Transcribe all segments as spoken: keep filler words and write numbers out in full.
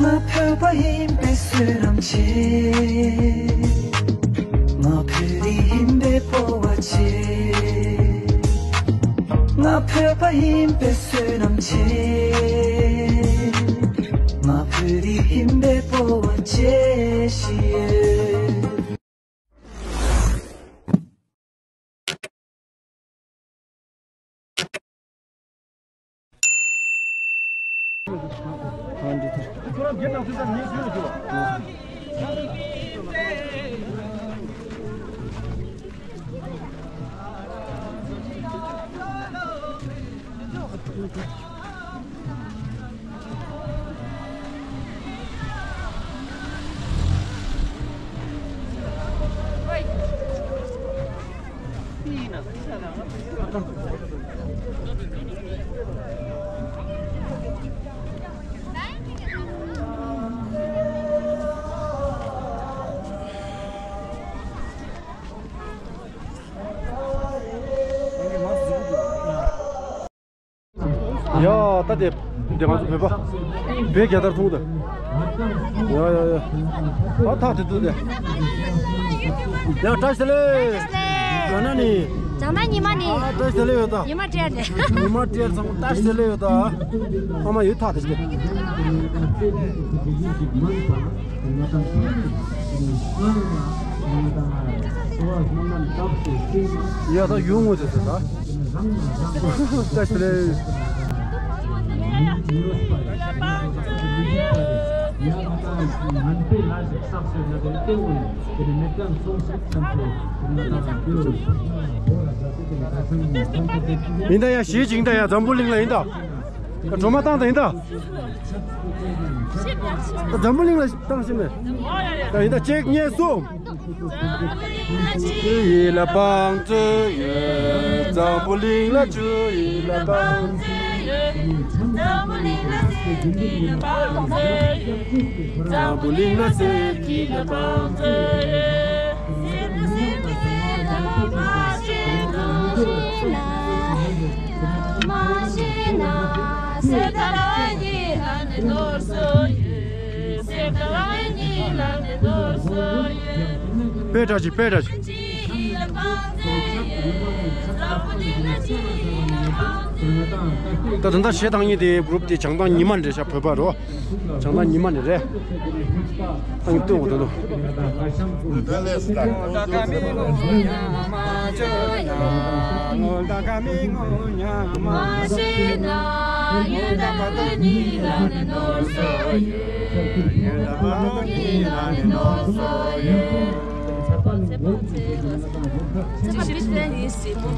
ང་བོད་པ་ཡིན་པའི་བསོད་ནམས་ཆེ། ང་བོད་རིགས་ཡིན་པའི་སྤོབས་པ་ཆེ། ང་བོད་པ་ཡིན་པའི་བསོད་ནམས་ཆེ། ང་བོད་རིགས་ཡིན་པའི་སྤོབས་པ་ཆེ་ཞེས། ཡ། ད་དེ་དེ་ང་ཚོ་བོད་པ་བོད་རྒྱལ་དར་མཐོང་དང་། ཡ་ཡ་ཡ། ཨ་ཐག་དེ་ཏུ་དེ། ཡ་བཀྲ་ཤིས་བདེ་ལེགས། ཡོད་ན་ནི། བྱང་ཐང་ཉི་མ་ནི། ཨ་བཀྲ་ཤིས་བདེ་ལེགས་ཡོད་ད། ཉི་མ་སྤྲེལ་ནི། ཉི་མ་སྤྲེལ་ཚང་མ་བཀྲ་ཤིས་བདེ་ལེགས་ཡོད་ད། ཨ་མ་ཡོད་ཐག་དེ་ཞིག་དེ། ཡ་ད་ཡོང་ངོ་དེ་ཟེར་ད། བཀྲ་ཤིས་བདེ་ལེགས། ཡིན་ད་ཡ་ཞེས་ཅིག་ཡིན་ད་ཡ་འཛམ་བུ་གླིང་ལ་ཡིན་ད། སྒྲོལ་མ་བཏང་དང་ཡིན་ད། འཛམ་བུ་གླིང་ལ་བཏང་ཤེས་མེད། ད་ཡིན་ད་གཅིག་གཉིས་གསུམ། ཆུ་ཡི་ལ་བང་མཛོད་ཡོད། འཛམ་བུ་གླིང་ལ་ཆུ་ཡི་ལ་བང་མཛོད་ཡོད། འཛམ་བུ་གླིང་ལ་གསེར་གྱི་ལ་བང་མཛོད་ཡོད། འཛམ་བུ་གླིང་ལ་གསེར་གྱི་ལ་བང་མཛོད་ཡོད། དཔེ་འདྲ་ཅིག་དཔེ་འདྲ་ཅིག་ད་ད་ལྟ་གཞས་བཏང་མཁན་དེ་གུ་རུབ་དེ་བྱང་ཐང་ཉི་མ་རེད་ཤག་བོད་པ་རོ། བྱང་ཐང་ཉི་མ་ནས་རེད། ཨ་ནི་སྟོན་འོ་དོ་དོ།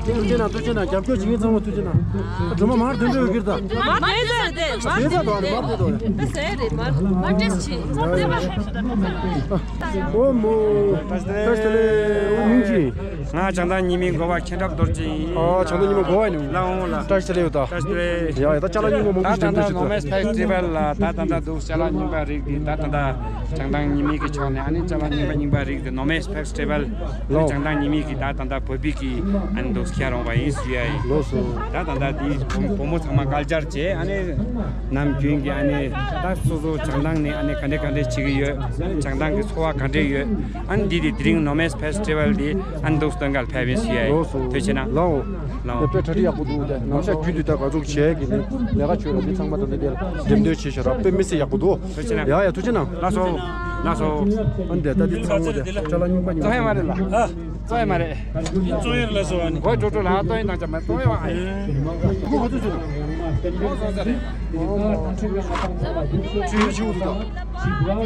ཐུགས་རྗེ་གནང་། ཐུགས་རྗེ་གནང་། རྒྱབ་སྐྱོར་བྱེད་མཁན་ཚང་མ་ཐུགས་རྗེ་གནང་། སྒྲོལ་མ་མར་དོན་འགྲོ་ཡོད་ཀྱི་རེད་ད། མར་དེ་ཚོ་རེད་དེ། མར་དེ་ཚོ་དང་མར་དེ་དང་། ད་ཟེར་རེད་མར། མར་ཏྲེས་ཆི། ཨོ་མོ། བཀྲ་ཤིས་བདེ་ལེགས། ཨོ་མིང་ཅི། ང་བྱང་ཐང་ཉི་མའི་འགོ་བ་མཁྱེན་རབ་རྡོ་རྗེ་ཡིན། ཨ་བྱང་ཐང་ཉི་མ་འགོ་བ་ཡིན་ནོ། ལགས་འོང་ལགས། བཀྲ་ཤིས་བདེ་ལེགས་ཡོད་ད། བཀྲ་ཤིས་བདེ་ལེགས། ཡ་ཡ་ད་ཅ་ལག་རྙིང་པ་མང་པོ་ཞིག་འདེམས་ཐུབ་ཀྱི་འདུག་ད་ད་ལྟ་ནོ་མེས་ཕེ་སི་ཊི་ཝལ་ལ་ད་ད་ལྟ་འདུག་ཅ་ལག་རྙིང་པ་རིགས་འདི་ད་ད་ལྟ་བྱང་ཐང་ཉི་མའི་གི་ཕྱོགས་ནས་ཨ་ནི་ཅ་ལག་རྙིང་པ་རྙིང་པ་རིགས་འདི་ནོ་མེས་ཕེ་སི་ཊི་ཝལ་ལོ། བྱང་ཐང་ཉི་མའི་གི་ད་ད་ལྟ་བོད་པའི་གི་ཨ་ནི་འདུག་ཁྱེར་ཡོང་བ་ཡིན་ཟེར་ཡ་ཡིན། ལོ་སོ། ད་ད་ལྟ་འདི་བུ་བུ་མོ་ཚང་མ་སྐལ་ལྕགས་བྱས་ཨ་ནི་ནམ་རྒྱུན་གྱི་ཨ་ནི་ད་སོ་སོ་བྱང་ཐང་ནས་ཨ་ནི་ག་འདྲས་ག་འདྲས་བྱེད་ཀྱི་ཡོད། བྱང་ཐང་གི་འཚོ་བ་ག་འདྲས་ཡོད། ཨ་ནི་འདི་དེ་དེ་རིང་ནོ་མེས་ཕེ་སི་ཊི་ཝལ་འདི་ཨ་ནི་འདུག་སྟོན་ག་ལ་ཕེབས་ཡིན་ཟེར་ཡ་ཡིན། ལོ་སོ། ཐུགས་རྗེ་གནང་། ལའོ། ལའོ། དཔེ་གྲ་སྒྲིག་ཡག་པོ་འདུག་དེ་ནམ་ཞག་རྒྱུན་དུ་ད་ག་ཚོད་བྱས་ཀྱི་ནི་ལས་ཀ་བྱོས་ལ་འདི་ཚང་མ་ད་འདི་དེ་འགྲེམས་སྟོན་བྱས་ཤག་ར། དཔེ་མི་སྲིད་ཡག་པོ་འདུག་ཐུགས་རྗེ་གནང་། ཡ་ཡ་ཐུགས་རྗེ་གནང་། ལགས་སོ། ལགས་སོ། ཨ་འདི་ད་འདི་ཚང་མ་དེ་ཅ་ལག་རྙིང་པ་རྙིང་པ། ཙོ་ཡ་མ་རེད་ལ། ཙོ་ཡ་མ་རེད། ཙོ་ཡ་ལ་སོ་ཨ་ནི། གོ་ཅོ་ཅོ་ལ་ཏོ་ཡིན་དང་ཅ་མ་ཏོ་ཡ་ཨ་ཡེ། གོ་གོ་ཚོ་ཚོ། གོ་སོང་ས་རེད། ཆུ་ཡོད་ཆུ་འདུག་ད།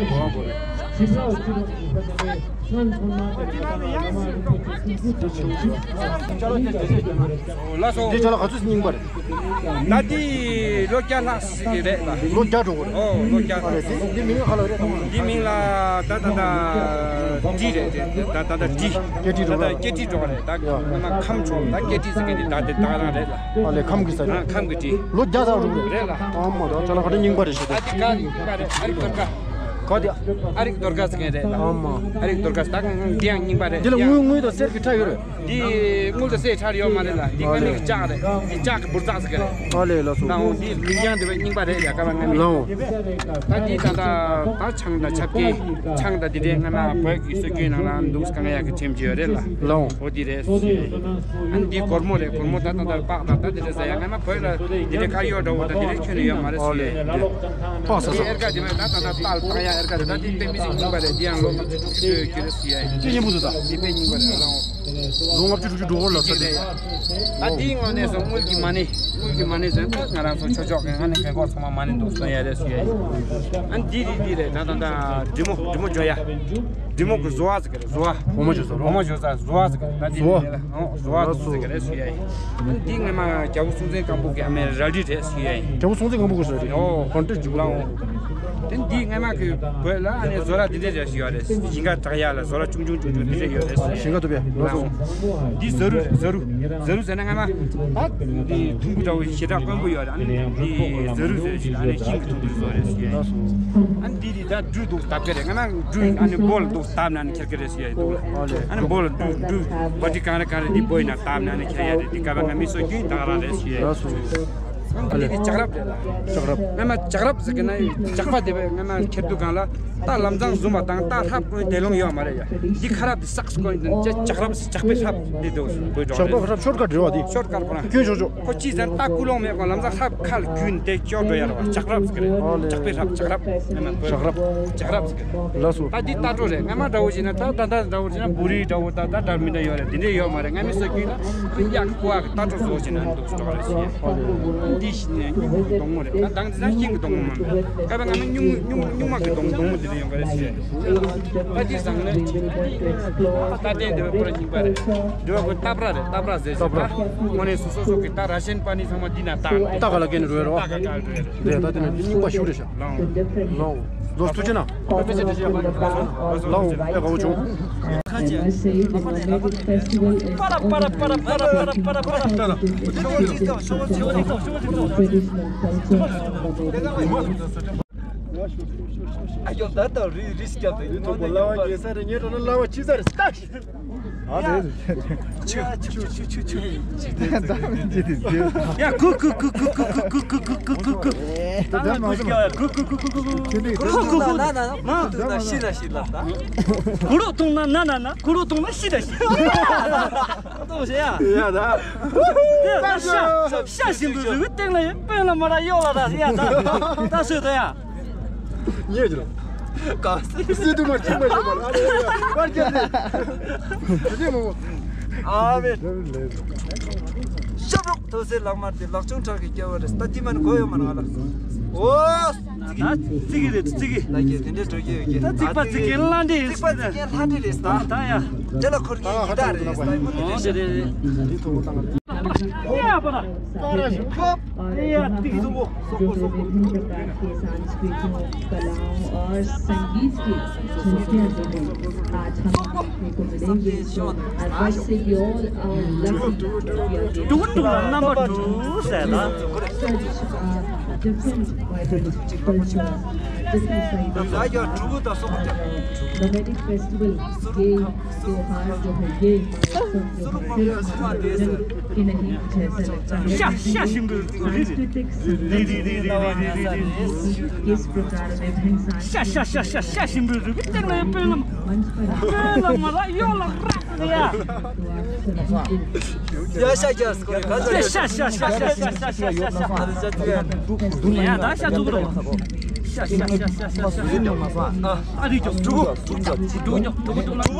ལགས་སོ། འདི་ཅ་ལག་ག་ཚོད་རྙིང་པ་རེད། ད་འདི་ལོ་བརྒྱ་ལྷག་ཙམ་ཞིག་རེད་ལ། ལོ་བརྒྱ་འགྲོ་གི་རེད། ཨོ་ལོ་བརྒྱ། ཨ་ལས་འདི་འདི་མིང་ག་ལ་རེད་དམ། འདི་མིང་ལ་ད་ད་ད་ཏྲི་རེད་རེད། ད་ད་ད་ཏྲི། ཀེ་ཏྲི་འགྲོ་གི་རེད། ད་ཀེ་ཏྲི་འགྲོ་གི་རེད། ད་ཡ། ང་མ་ཁམས་བྱུང་ད་ཀེ་ཏྲི་ཟེར་མཁན་འདི་ད་དེ་ད་རང་རེད་ལ། ཨ་ལས་ཁམས་ཀྱི་ས་རེད། ཨ་ཁམས་ཀྱི་ཏྲི། ལོ་བརྒྱ་ཙམ་འགྲོ་གི་རེད། རེད་ལ། ཨ་མ་ད་ཅ་ལག་ག་འདྲ་རྙིང་པ་རེད་ཤག་ད། ཨ་འདི་ག་རྙིང་པ་རེད། ཨ་རིག་པར་ག་ག་དེ། ཨ་རིག་རྡོར་དཀར་ཟེར་མཁན་རེད་ལ། ཨ་མ། ཨ་རིག་རྡོར་དཀར་ཟེར། ད་འདི་ཡང་རྙིང་པ་རེད། འདི་ལ་དངུལ་དངུལ་དང་གསེར་གྱི་ཁྲ་ཡོད་རེད། འདི་དངུལ་དང་གསེར་ཁྲ་ཡོད་མ་རེད་ལ། འདི་ཨ་སྔ་མའི་ལྕགས་རེད། འདི་ལྕགས་ཀྱི་འབུར་ཙག་ཟེར་གྱི་རེད། ཨ་ལས། ལགས་སོ། ལའོ། འདི་ལུང་རྒྱང་འདི་བས་རྙིང་པ་རེད་ཡ། ཀ་བ་སྔ་མའི། ལའོ། ད་འདི་ད་ད་ད་ཆང་དང་ཆབ་ཀྱི་ཆང་དང་འདི་འདྲའི་སྔ་མ་བོད་ཀྱི་སྲོལ་རྒྱུན་ནང་ལ་འདུག་སེ་གང་ཡག་གི་ཁྲིམས་ཀྱི་ཡོད་རེད་ལ། ལའོ། འོ་འདི་རེད། ཨ་ནི་འདི་སྒོར་མོ་རེད། སྒོར་མོ་ད་ད་ད་པགས་དང་ད་འདི་འདྲ་ཟ་ཡ། སྔ་མ་བོད་ལ་འདི་འདྲའི་དཀར་ཡོལ་འདྲ་བོ་ད་འདི་འདྲའི་ཁྱོན་ནས་ཡོད་མ་རེད་ཟེར་ཡ། པགས་ཟ་འདི་ས། ཨེར་ཀ་འདི་མ་ད་ད་ད་ཏག་ཏག་ཡ། ཨེར་ཀ་འདི་ད་འདི་དཔེ་མི་སྲིད་རྙིང་པ་རེད། འདི་ཡང་ལོ་ལྔ་བཅུ་དྲུག་ཅུ་ཡོད་རྒྱུ་རེད་ཟེར་ཡ། འདི་སྙིང་པོ་འདུག་ད། འདི་དཔེ་རྙིང་པ་རེད་ལ། ལོ་ལྔ་བཅུ་དྲུག་ཅུ་འགྲོ་བར་ལ་ས་འདི། ད་འདིའི་ངོས་ནས་སོ་དངུལ་གྱི་མ་ཎི། དངུལ་གྱི་མ་ཎི་ཟེར་ན་ད་ང་རང་ཚོ་ཆོས་ཕྱོགས་ཀྱི་ང་ནི་རྒན་གོག་ཚང་མ་མ་ཎི་འདུག་གསུང་ཡ་རེད་ཟེར་ཡ། ཨ་འདི་རེད། འདི་རེད། ད་ད་ད་འབྲི་མོ། འབྲི་མོ་འཇོ་ཡ། འབྲི་མོ་གི་བཟོ་བ་ཟེར་གི་རེད། བཟོ་བ། འོ་མ་འཇོ་ས་རོ། འོ་མ་འཇོ་ས་བཟོ་བ་ཟེར་གི་རེད། ད་འདི་བཟོ་བ། འོ་བཟོ་བ་ཟེར་གི་རེད་ཟེར་ཡ། ཨ་འདི་སྔ་མ་རྒྱལ་པོ་སྲོང་བཙན་སྒམ་པོ་གི་ཨ་མའི་རལ་གྲི་རེད་ཟེར་ཡ། རྒྱལ་པོ་སྲོང་བཙན་སྒམ་པོ་གི་རལ་གྲི། ཨོ། གོང་ཏེ་འཇུག་ལ། ཨོ། དེ་འདི་སྔ་མ་གི་བོད་ལ་ཨ་ནི་བཟོ་གྲྭ་འདི་འདྲས་རེ་ཞིག་ཡོད་རེད། ཞིང་ཁ་བྲག་ཡ་ལ་བཟོ་གྲྭ་ཆུང་ཆུང་ཆུང་ཆུང་འདི་འདྲས་ཡོད་རེད། ཞིང་ཁ་ཐུབ་པས། ལགས་སོ། འདི་ཟ་རུ་རེད། ཟ་རུ། ཟ་རུ་ཟེར་ན་སྔ་མ་ད་འདི་དུང་དཀར་འདྲ་བོ་ཞེ་དྲག་དཀོན་པོ་ཡོད་རེད། ཨ་ནི་འདི་ཟ་རུ་ཟེར་ཞིག་ཨ་ནི་ཤིང་གི་དུང་དཀར་བཟོ་རེད་ཞིག་ཡ། ལགས་སོ། ཨ་ནི་འདི་རི་ད་འབྲུ་འདུག་བཏབ་གི་རེད། སྔ་མ་འབྲུ་ཨ་ནི་སྦོ་ལ་འདུག་བཏབ་ན་ཨ་ནི་ཁྱེར་གི་རེད་ཞིག་ཡ་འདུག་ལ། ཨ་ནི་སྦོ་ལ་འབྲུ་འབྲུ་བ་ཏི་གང་རེད་གང་རེད་འདི་སྦོ་ཡིན་ན་བཏབ་ན་ཨ་ནི་ཁྱེར་ཡ་རེད། འདི་ག་བ་སྔ་མི་སྲོལ་རྒྱུན་ད་ག་རང་རེད་ཞིག་ཡ། ལགས་སོ། ཨ་ལས། འདི་ལྕགས་རབ་རེད་ལ། ལྕགས་རབ། སྔ་མ་ལྕགས་རབ་ཟེར་གི་ན་ལྕགས་པ་དེ་བས་སྔ་མ་ཁྱེར་དུས་སྒང་ལ་རྟ་ལམ་སང་བཟུང་བ་དང་རྟ་ལྷབ་བཀོན་དེ་ལོང་ཡོད་མ་རེད་ཡ། འདི་ཁ་རབ་དེ་སག་སི་བཀོན་དེ་ལྕགས་རབ་ཟེར། ལྕགས་པའི་རབ་འདི་འདུག་བོད་ལྗོངས་ལྕགས་པ་རེད། ཁ་རབ་ཤོར་ཀ་འདྲི་བ་དེ། ཤོར་ཀ་པོ་ན་སྐྱོན་ཆོག་ཆོག་ཁོ་ཅི་ཟེར་རྟ་ཀུན་སློང་མེད་གོང་ལམ་སང་ལྷབ་ཁ་ལ་བརྒྱུས་ནས་དེ་སྐྱོར་འགྲོ་ཡ་རེད་བ། ལྕགས་རབ་ཟེར་གི་རེད། ཨ་ལས། ལྕགས་པའི་རབ། ལྕགས་རབ། སྔ་མ་བོད་ལྕགས་རབ། ལྕགས་རབ་ཟེར་གི་རེད། ལགས་སོ། ད་འདི་རྟ་སྒྲོ་རེད། སྔ་མ་འདྲ་བོ་བྱས་ན་ད་ད་ལྟ་འདྲ་བོ་བྱས་ན་བུ་རི་འདྲ་བོ་ད་ད་འདྲ་མི་འདྲ་ཡོད་རེད། འདི་འདྲས་ཡོད་མ་རེད། སྔ་མི་སྲོལ་རྒྱུན་ལ། ཨ་ཡག་གི་ཀུ་ཨ་གི་རྟ་སྒྲོ་བཟོ་བྱས་ན་འདུག་སེ་འགྲོ་གི་རེད་ཟེར། འདི་ཞིག་ནས་སྙིང་གི་གདོང་མོ་རེད། ད་དང་དེ་ན་ཤིང་གི་གདོང་མོ་མ་རེད། ཀ་བ་སྔ་མ་སྨྱུག་སྨྱུག་སྨྱུག་མ་གི་གདོང་གདོང་མོ་དེ་འདྲ་ཡོང་གི་རེད་ཟེར། ད་འདི་བཟང་ནས་རྟ་སྟན་དེ་བས་པོ་ར་རྙིང་པ་རེད། དེ་བས་ཁོ་སྟབས་ར་རེད། སྟབས་ར་ཟེར་ཟེར། ད་དངོས་གནས་སོ་སོ་སོ་གི་ད་ར་ཤན་པ་ནི་ཚང་མ་འདི་ན་བཏང་རེད། ད་ག་ལ་སྐྱེལ་ནས་འགྲོ་ཡ་རེད་བ། ད་ག་ག་འགྲོ་ཡ་རེད། རེད། ད་དེ་ནས་འདི་རྙིང་པ་ཞིག་རེད་ཤག་ལའོ། ལའོ། ལོ་ཐུགས་རྗེ་གནང་། ལའོ། ཨེ་དགའ་བོ་བྱུང་། I say, I say, festival is all about traditional culture. ཨ་ཡོ་ད་ད་རི་རི་སྐྱབས་དེ་ཡུ་ཐུབ་པོ་ལ་བ་ཉེ་ས་རེད། ཉེ་གྲོ་ན་ལ་བ་ཆི་ས་རེད། ཡ། ཆུ་ཆུ་ཆུ་ཆུ་ཆུ། ཡ། ཁུ་ཁུ་ཁུ། ཁུ་ཁུ་ཁུ་ཁུ། ན་ན་ན་ན། ཁུ་རུ་ཐུང་ན་ན་ན་ན། ཁུ་རུ་ཐུང་ན་ཤི་ན་ཤི་ལབ་ད། ཁུ་རུ་ཐུང་ན་ཤི་ན་ཤི། ཏོ་ཞེ་ཡ། ཡ་ད། ཤ་ཤ་ཤིང་བུ་རུ་སྟེང་ལ་ཡོད། དཔོན་ལ་མ་ར་གཡོག་ལ་ར་ཡ་ད། ད་སོས་ད་ཡ། ཉེ་ཅིག་ལ། ག་སེ། སེ་དུ་མ་ཅིག་མ་ཅིག་མ་ལ་ཨ་རེ་ཡ། པར་རྒྱབ་སེ། དེ་མོ། ཨ་མེ། ཤབ་རོག་ཐོ་སེ་ལག་དམར་དེ་ལག་ཆུང་ཁྲག་གི་སྐྱེ་བ་རེད། ད་དེ་མ་ནི་གོ་ཡོད་མ་ནི་ང་ལ། ཨོ། ད་ཙི་གི་རེད་ཙི་གི། ད་གི་དེ་འདྲས་འགྲོ་གི་ཡོད་གི། ད་ཙིག་པ་ཙིག་གི་ལྷ་འདྲེ། ཙིག་པ་ཙིག་གི་ལྷ་འདྲེ་རེད་ད། ད་ཡ། དེ་ལ་འཁོར་གི་ཡི་དྭགས་རེད་ད། ཨོ་དེ་རེད་རེད། ཡ་པ་ད། ཡ་ཏིག་སོ་སོ་སོ་སོ། विभिन्न प्रकार के सांस्कृतिक कलाओं और संगीत की झलकियां जो हैं, आज हम देखने को मिलेंगे। So I must say we all are lucky to be able to ཏུག་ཏུག་ལ་རྣམ་པ་དྲུག་ཟེར་ད། Such, uh, different vibrant cultures, different celebrations. The Vedic festival, ये त्योहार जो है, ये महोत्सव जो है, सिर्फ मनोरंजन ही नहीं, मुझे ऐसा लगता है कि सांस्कृतिक संगीत किस प्रकार विभिन्न सांस्कृतिक मंच पर आते हैं। ཡ་ཤ་ཤ་ཤ་ཤ། ཡ་ད་ཤ་ཚུགས་རོགས། ཤ་ཤ་ཤ་ཤ་ཤ། ཨ་རི་ཅོ། ཕྲུ་གུ། ཕྲུ་གུ་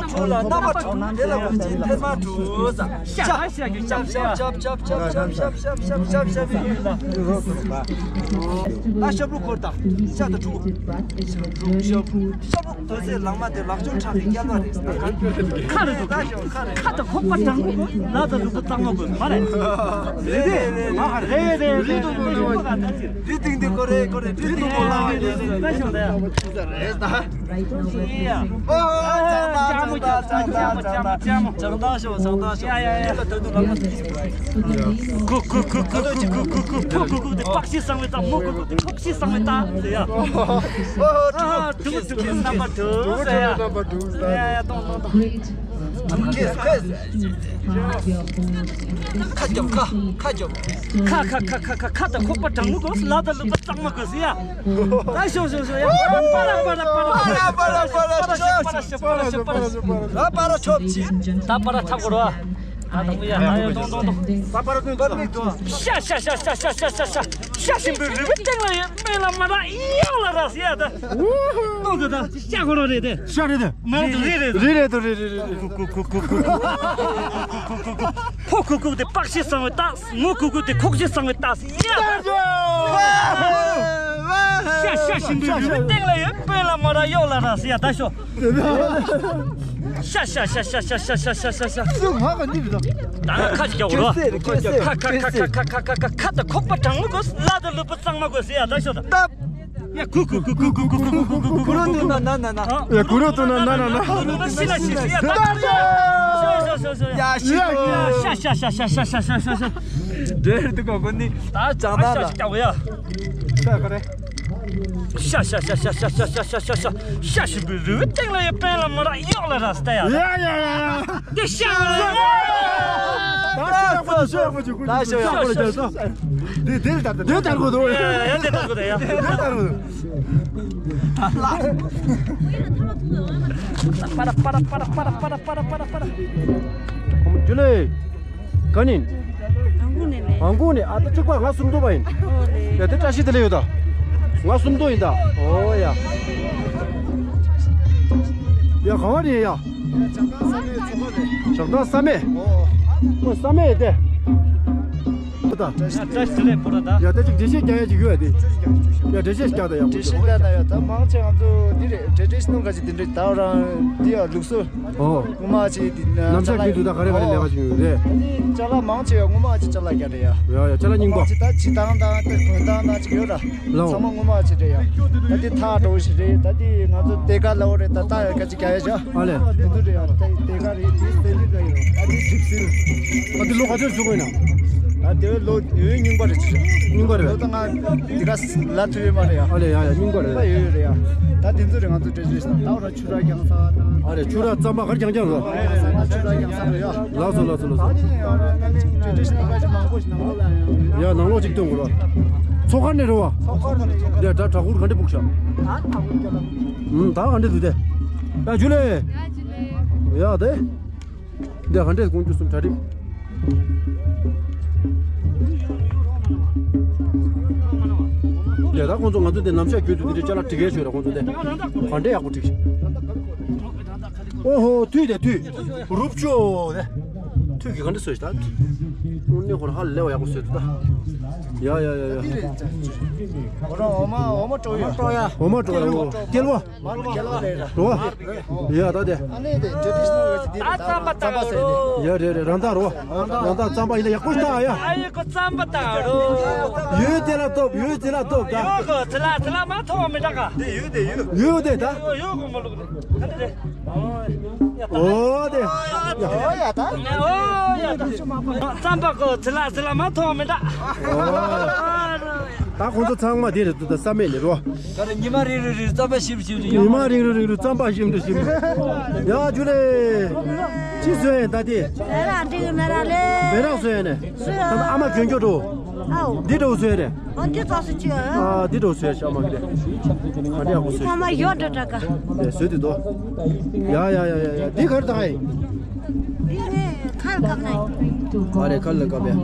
ལ་རྣམ་པ་དྲུག་དེ་ལ་འོ་ཅིན་ཐེར་མ་དྲུག་ཟ། ཤ་ཤ་ཤ་ཤ། ད་ཤ་བླུག་འཁོར་ད། ཤ་དང་ཕྲུ་གུ། ཤ་བླུག་ཐོ་སེ་ལག་དམར་དེ་ལག་ཆུང་ཁྲག་གི་སྐྱེལ་མ་རེད། ཁ་རེད་དོ། ཁ་དང་ཁོག་པ་དྲང་པོ་དགོས། ལག་དང་ལུས་པོ་གཙང་མ་དགོས་མ་རེད། རེད་རེད་རེད། མ་རེད་རེད་རེད་རེད། རི་སྟེང་འདི་ཁོ་རེད་ཁོ་རེད། རི་སྟེང་འདི་ལ་རེད་རེད་རེད། ད་ཤོག་ད་ཡ། རེད་ད། ཨོ་ཅང་ད་ཅང་ད་ཅང་ད་ཅང་ད་ཅང་ད་ཤོག་ཅང་ད་ཤོག་ཡ་ཡ་ཡ། ད་དུང་ལ་མ། ཁུ་ཁུ་ཁུ། ཕྲུ་གུ་དེ་པགས་ཤི་སང་བའི་རྟགས། མོ་ཁུ་ཁུ་དེ་ཁོག་ཤི་སང་བའི་རྟགས་ཟེར་ཡ། ཨོ་ཕྲུ་གུ། དུག་དུག་རྣམ་པ་དུག་ཟེར་ཡ། རྣམ་པ་དུག་ཟེར། ཡ་ཡ་གཏོང་གཏོང་གཏོང་། ཁ་རྒྱོབ་ཁ་ཁ་རྒྱོབ། ཁ་ཁ་ཁ་ཁ་རྒྱོབ། ཁ་ཁ་ཁ་ཁ་ཁ་ཁ་ཁ་དང་ཁོག་པ་གྲང་མོ་དགོས། ལ་དང་ལུག་པ་གཙང་མ་དགོས་ཟེར་ཡ། ད་ཤོག་ཤོག་ཤོག་ཡ། པ་ར་པ་ར་པ་ར་པ་ར་ཤོག་པ་ར་ཤོག་པ་ར་ཤོག་པ་ར་ཤོག་པ་ར་ཤོག་པ་ར་ཤོག་པ་ར་ཤོག་ཅིག་ད་པ་ར་ཐག་གོ་ར། ད་དང་པོ་ཡ། ད་ཡ་གཏོང་གཏོང་གཏོང་། ད་པ་ར་གཏོང་གཏོང་། ཤ་ཤ་ཤ་ཤ་ཤ་ཤ་ཤ། ཤ་ཞིམ་པོའི་རི་བོའི་སྟེང་ལ་ཡོད། དཔོན་ལ་མ་རག་གཡག་ལ་རག་ཟེར་ཡ་ད། གཏོང་གི་ད། ཤ་ཁོ་རང་རེད་དེ། ཤ་རེད་དེ། མ་རེད་དེ། རི་རེད་དེ། རི་རེད་དེ། རི་རི་རི་རི། ཕོ་ཁུག་ཁུག་དེ་པགས་ཤི་སང་བའི་རྟགས། ངོ་ཁུག་ཁུག་དེ་ཁོག་ཤི་སང་བའི་རྟགས། ཤ་ཤ་ཞིམ་པོའི་རི་བོའི་སྟེང་ལ་ཡོད། དཔོན་ལ་མ་རག་གཡག་ལ་རག་ཟེར་ཡ་ད་ཤོག་ཤ་ཤ་ཤ་ཤ། སུ་ང་ག་འདི་རེད་དམ། ད་ང་ཁ་ཅིག་རྒྱག་གོ་རོ། ཁ་ཁ་ཁ་ཁ་ཁ་ཁ་ཁ་ཁ་ཁ་ད་ཁོག་པ་གྲང་མོ་དགོས། ལ་དང་ལུག་པ་གཙང་མ་དགོས་ཟེར་ཡ་ད་ཤོག་ད། ཡ་ཁུ་ཁུ་ཁུ་ཁུ་ཁུ་ཁུ་ཁུ་ཁུ་ཁུ། གུ་རུ་ཏུ་ན་ན་ན་ན། ཡ་གུ་རུ་ཏུ་ན་ན་ན་ན། ཤི་ན་ཤི་ཤི་ཡ་ད། ཤོ་ཤོ་ཤོ་ཤོ་ཡ། ཤ་ཤ་ཤ་ཤ། འདྲེ་རེད་འདུག་གོ་གོ་ནི། ད་ཅང་ད་ལ། ཤ་ཤ་ཤ་ཤ་ཤ། ཤ་ཤ་ཤ་ཤ། ཤ་ཞིམ་པོའི་རི་བོའི་སྟེང་ལ་ཡོད། དཔོན་ལ་མ་རག་གཡག་ལ་རག་ཟེར་ཡ། ཡ་ཡ་ཡ། དེ་ཤ། ད་ཤ་ཡག་པོ་ཅིག་ཤ་ཡག་པོ་ཅིག་ད་ཤ་ཡག་པོ་ཅིག་ད་ཤ་ཡག་པོ་ཅིག་དེ་དེ་ལྟར་དེ་ལྟར་གོ་འདུག་ཡ་ཡ་དེ་ལྟར་གོ་འདུག་ཡ། དེ་ལྟར་གོ་འདུག་པ་ར་པ་ར་པ་ར། ཁོང་ཇུ་ལེ། ག་ནས། ཨང་ཀུང་ནས་མེད། ཨང་ཀུང་ནས། ཨ་ད་གཅིག་པ་ང་སུམ་མདོ་པ་ཡིན། ཨོ་ལེ། ཡ་དེ་བཀྲ་ཤིས་བདེ་ལེགས་ཡོད་ད། ང་སུམ་མདོ་ཡིན་ད། ཨོ་ཡ། ཡ་ག་བ་རེད་ཡ། བྱང་ཐང་བསམ་ཡས། ཨོ་བསམ་ཡས་དེ། ད། ཡ་བཀྲ་ཤིས་བདེ་ལེགས་པོ་ར་ད། ཡ་དེ་ཅིག་འགྲེལ་བཤད་རྒྱག་ཡ་ཅིག་ཡོད་ཡ་དེ། ཡ་འགྲེལ་བཤད་རྒྱག་ད་ཡ། འགྲེལ་བཤད་རྒྱག་ད་ཡ། ད་མང་ཆེ་ང་ཚོ་འདི་རེད། འགྲེལ་བཤད་ནང་ག་ཅིག་འདི་འདྲ་ད་རང་འདི་ཡ་ལུགས་སྲོལ། ཨོ། སྔོན་མ་ཅིག་འདི་ནམ་ཞག་རྒྱུན་དུ་ད་ག་རེ་ག་རེ་ལས་ཀ་བྱེད་ཀྱི་ཡོད་རེད། ཨ་ནི་ཅ་ལག་མང་ཆེ་བ་སྔོན་མ་ཅིག་ཅ་ལག་རྒྱག་རེད་ཡ། ཡ་ཡ་ཅ་ལག་རྙིང་པ། སྔོན་མ་ཅིག་ད་བྱེ་ཐང་དང་དེ་གོན་ཐང་དང་ཅིག་ཡོད་ར། ལའོ། ཚང་མ་སྔོན་མ་ཅིག་རེད་ཡ། ད་འདི་ཐག་འགྲོ་བ་ཞིག་རེད། ད་འདི་ང་ཚོ་སྡེར་ཁ་ལའོ་རེད། ད་ད་ཡ་ག་ཅིག་རྒྱག་ཡ་བྱ། ཨ་ལས། འདི་ཚོ་རེད་ཡ། ད་སྡེར་ཁ་རེད། དེ་སྟན་འདི་ད་ཡོད། ད་འདི་གྲིབ་བསིལ། ད་འདི་ལོ་ག་ཚོད་བྱུང་བ་ཡིན་ན། ད་དེ་བས་ལོ་ཡོད་རྙིང་པ་རེད་ཅི། རྙིང་པ་རེད། ལོ་ད་ང་འདི་ག་ལ་ཐུབ་ཡོད་མ་རེད་ཡ། ཨ་ལས་ཡ་ཡ་རྙིང་པ་རེད། ཡོད་ཡོད་རེད་ཡ། ད་འདི་ཚོ་རེད་ང་ཚོ་འགྲེལ་བརྗོད་ཞིག་ད་བར་ཆུ་ར་རྒྱང་ས་དང་། ཨ་རེད་ཆུ་ར་རྩམ་པ་གར་རྒྱང་རྒྱང་རོ། རེད་རེད་ད་ཆུ་ར་རྒྱང་ས་རེད་ཡ། ལགས་སོ་ལགས་སོ་ལགས་སོ། ཨ་ནི་ཡང་ང་ནི་འགྲེལ་བརྗོད་ཞིག་གནང་པ་ཞིག་ནང་ལོགས་ལ་ཡང་། ཡ་ནང་ལོགས་ཅིག་སྟོན་དགོས་རོ། མཚོ་མཁར་ནས་རེད་བ། མཚོ་མཁར་ནས་རེད། ཡ་ད་བྲག་ཕུག་ག་འདྲ་སྤུག་ཤག་ཨ་ད་ཕུག་ཀྱ་ལ། ཨུམ་ད་ག་འདྲ་འདུག་དེ། ཡ་ཇུ་ལེ། ཡ་ཇུ་ལེ། ཡ་དེ། འདི་ག་འདྲས་དགོངས་རྒྱུ་གསུམ་གྲ་སྒྲིག་ཡ་ད་ཁོང་ཚོ་ང་ཚོ་འདི་ནམ་ཞག་རྒྱུན་དུ་འདི་འདྲའི་ཅ་ལག་སྒྲིག་གས་ཆོད་ར་ཁོང་ཚོ་འདི་ག་འདྲས་ཡག་པོ་སྒྲིག་ཨོ་ཧོ་དུས་དེ་དུས་རུབ་ཅོ་དེ་དུས་ཀྱི་ག་འདྲས་བཟོས་ཤག་ད་དངོས་གནས་ཁོ་ར་ཧ་ལས་པ་ཡག་པོ་བཟོས་འདུག་ད་ཡ་ཡ་ཡ་ཡ། འོ་མ་འོ་མ་སྤྲོ་ཡ། འོ་མ་སྤྲོ་ཡ། སྐྱེལ་བ། མར་ལ་རྒྱལ་བ་རེད་ར། རོ། ཡ་ད་དེ། ཨ་ནི་དེ་འགྲེལ་བཤད་ནང་ཡོད་ཅིག་འདི་རེད་ད། རྩམ་པ་རྩམ་པ་ཟེར་ནི། ཡ་རེད་རེད་རང་ད་རོ། རང་ད་རྩམ་པ་ཡིན་ན་ཡག་པོ་ཞིག་ད་ཡ། ཨ་ཡི་ཁོ་རྩམ་པ་ད་རོ། ཡོད་དེ་ལ་སྟོབས་ཡོད་དེ་ལ་སྟོབས་ད། ཡོད་གོ་ཚི་ལ་ཚི་ལ་མ་ཐོག་མི་འདྲ་ག་འདི་ཡོད་དེ་ཡོད། ཡོད་དེ་ད། ཡོད་གོ་མ་ལུག་ནི། ཨ་ནི་རེད། ཨོ་དེ། ཨོ་ཡ་ད། ཨོ་ཡ་ད། རྩམ་པ་གོ་ཚི་ལ་ཚི་ལ་མ་ཐོག་མི་འདྲ། ད་ཁོང་ཚོ་ཚང་མ་དེ་རེད་འདུག་ད་བསམ་མེད་ནི་རོ། ད་རེས་ཉི་མ་རིང་རུ་རིང་རུ་རྩམ་པ་ཞིམ་རུ་ཞིམ་རུ་ཡོང་། ཉི་མ་རིང་རུ་རིང་རུ་རྩམ་པ་ཞིམ་རུ་ཞིམ་རུ། ཡ་ཇུ་ལེ། ཅི་བཟོས་ཡིན་ད་དེ། མེ་རག་འགྲིག་མེ་རག་ལེ། མེ་རག་བཟོས་ཡིན་ནས། བཟོས་ཡིན། ད་ཨ་མ་གྱོན་གྱོ་འགྲོ། ཨའོ། འདི་འགྲོ་བཟོས་ཡིན་ནས། ཨ་འདི་ཙག་སུ་ཅི་ཡ། ཨ་འདི་འགྲོ་བཟོས་ཤག་ཨ་མ་གི་དེ། ཨ་འདི་ཡག་པོ་བཟོས། ཨ་མ་ཡོད་འགྲོ་དྲ་ག་དེ་བཟོས་དུས་དོ། ཡ་ཡ་ཡ་ཡ་ཡ་འདི་གར་བཏང་ཡིན། འདི་ངས་ཁར་བཀབ་ན་ཡིན། ཨ་རེ་ཁར་ལ་བཀབ་ཡ། ད་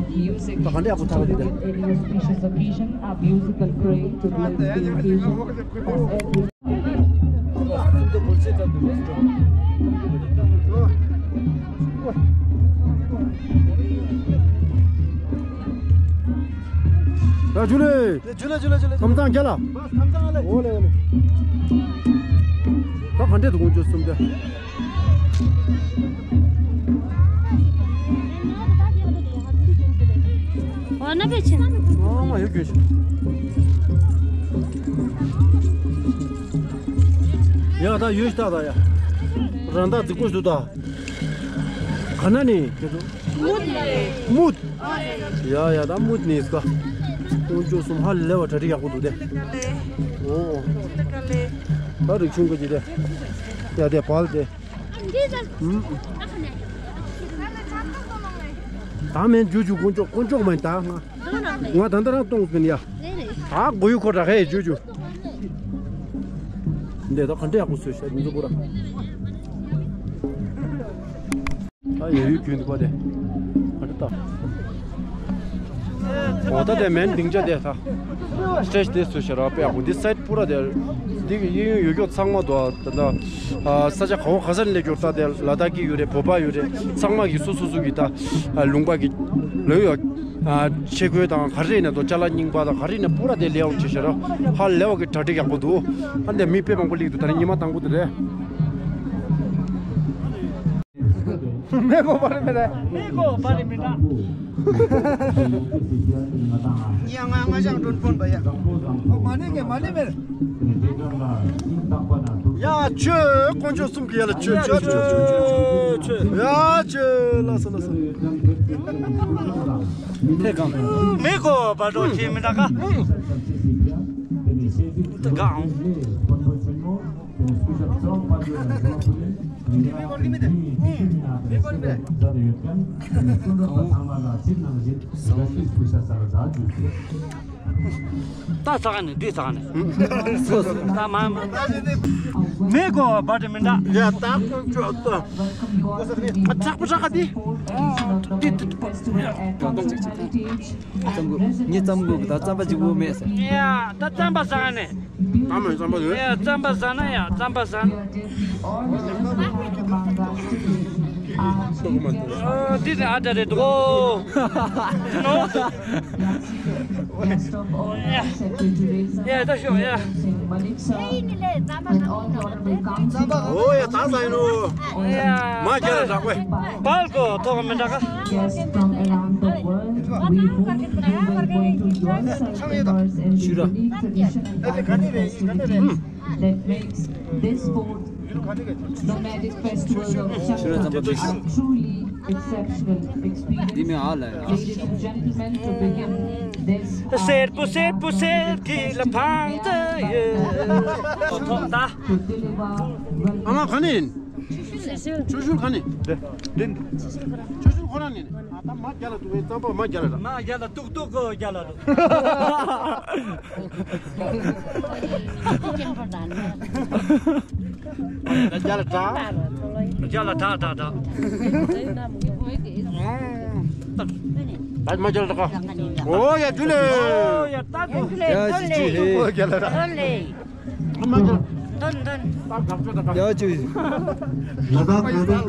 ག་འདྲ་ཡག་པོ་ཐག་གི་དེ། Auspicious occasion, a musical parade to bless the occasion. ཡ་ཇུ་ལེ། ཇུ་ལེ་ཇུ་ལེ་ཇུ་ལེ། ཁམས་བཟང་རྒྱ་ལ། ཁམས་བཟང་ཨ་ལེ། འོ་ལེ་འོ་ལེ། ད་ག་འདྲས་འདུག་དགོངས་བཅོལ་གསུམ་དེ། འོ་ན་པེ་ཆེན། ཨ་མ་ཡོད་དགོས་ཤིག་ཡ་ད་ཡོད་ཤག་ད་ཡ། རང་ད་རྫིག་པོ་ཞིག་འདུག་ད། ག་ན་ནི། མུད་ནས། མུད། ཡ་ཡ་ད་མུད་ནས་ཀ། དཀོན་མཆོག་གསུམ་ཧ་ལས་པ་གྲ་སྒྲིག་ཡག་པོ་འདུག་དེ། ཨོ། ད་རིག་ཆུང་གི་ཅི་དེ། ཡ་དེ་བལ་དེ། ད་མེད་འཇུ་འཇུ་དཀོན་མཆོག་དཀོན་མཆོག་མེད་ད་ང་། ང་ད་ལྟ་རང་གཏོང་ཟིན་ཡ། ད་དགོས་ཡུ་ཁོ་ར་ཧེ་འཇུ་འཇུ། འདི་ད་ག་འདྲ་ཡག་པོ་བཟོས་ཤག་འདི་ཚོ་པུ་ར། ད་ཡོད་ཡོད་ཁྱོད་འདི་པ་དེ། ཨ་ད་ད། འོ་ད་དེ་མེན་སྡིངས་ཆ་དེ་ད། སི་ཊེ་ཇི་དེ་བཟོས་ཤག་ར་དཔེ་ཡག་པོ་འདི་སའེ་ཌི་པུ་ར་དེ། འདི་གི་གཡས་གཡོན་ཡོད་ཀྱོག་ཚང་མ་དུ་ད་ད། ས་ཆ་ག་བ་ག་ས་ནས་སླེབས་ཀྱོག་ད་དེ་ལ་དྭགས་ཀྱི་ཡོད་རེད། བོད་པ་ཡོད་རེད། ཚང་མ་གི་སོ་སོ་སོ་གི་ད། ལུང་པ་གི་ལོས་ཡོད། ཆས་གོས་དང་ག་རེ་ཡིན་ན་དོ་ཅ་ལག་རྙིང་པ་དང་ག་རེ་ཡིན་ན་པུ་ར་དེ་ལས་འོང་བྱེད་ཤག་ར། ཧ་ལས་པ་གི་གྲ་སྒྲིག་ཡག་པོ་འདུག་ཨ་འདི་མི་དཔེ་མང་པོ་སླེབས་འདུག་ད་རེས་ཉི་མ་དང་པོ་དེ་རེད། མེ་གོ་བར་མི་ར། མེ་གོ་བར་མི་ར། ཡ་ང་ང་ཞང་ཀྲོན་ཕོན་པ་ཡ། མ་ནི་གེ་མ་ནི་མེ། ཡ་ཆོས་དཀོན་མཆོག་གསུམ་གྱི་ཡ་ལ་ཆོས་ཆོས་ཆོས་ཆོས་ཆོས་ཆོས། ཡ་ཆོས་ལ་སོ་ལ་སོ། ཐེ་གང་། མེ་གོ་བར་འགྲོ་ཆེ་མི་འདྲ་ག་ད་གང་། ད་ས་ག་ནས་འདི་ས་ག་ནས། སོ་སོ། ད་མ་མ། མེ་གོ་བར་མི་འདྲ། ཡ་ད་ཁོ་ཁྱོད་ད། ཨ་ཚག་པོ་ཚག་ག་འདི། འདི་འདི། ཙམ་པོ་ངས་ཙམ་པོ་ད་རྩམ་པ་གཅིག་པོ་མེད་ཟེར། ཡ་ད་རྩམ་པ་ཟ་ནས། ཨ་མ་རྩམ་པ་ཟ། ཡ་རྩམ་པ་ཟ་ན་ཡ་རྩམ་པ་ཟ་ན། ཨ་འདི་ནི་ཨ་ད་རེད་དོ། ཡ་ད་ཤོག་ཡ། ཨོ་ཡ་ད་ཟ་ཡིན་ནོ། ཡ། མ་རྒྱལ་ལ་དྲག་པས། བལ་གོ་ཐོག་མི་འདྲ་ག Guests from around the world, we hope you will going to join us in this unique tradition and festivity that makes this fourth nomadic festival of Changma a truly exceptional experience. འདི་མི་ཨ་ལ། Ladies and gentlemen, to begin this སེར་པོ་སེར་པོ་སེར་གྱི་ལ་ཕང་ཙ་ཡོད། ཐོག་ད། ཨ་མ་ག་ནས་ཡིན། ཆུ་ཤུར་ག་ནས། ཆུ་ཤུར་ཁོ་ན་ནས། ཨ་ད་མ་རྒྱལ་ལ་འདུག་བས་རྩམ་པ་མ་རྒྱལ་ལ་འདུག་མ་རྒྱལ་ལ་འདུག་འདུག་གོ་རྒྱལ་ལ་འདུག་རྒྱལ་ལ་དྲག་རྒྱལ་ལ་དྲག་དྲག་དྲག་ད་མ་རྒྱལ་ལ་དྲག་ཨོ་ཡ་ཇུ་ལེ། ཨོ་ཡ་ད་ཇུ་ལེ། ཨོ་ཡ་ད་ཇུ་ལེ། ཨོ་རྒྱལ་ལ་དྲག་ཨོ་ལེ། འདོན་འདོན། ཡ་ཅུ། ལ་དྭགས་ནང་དུ་ལ་དྭགས་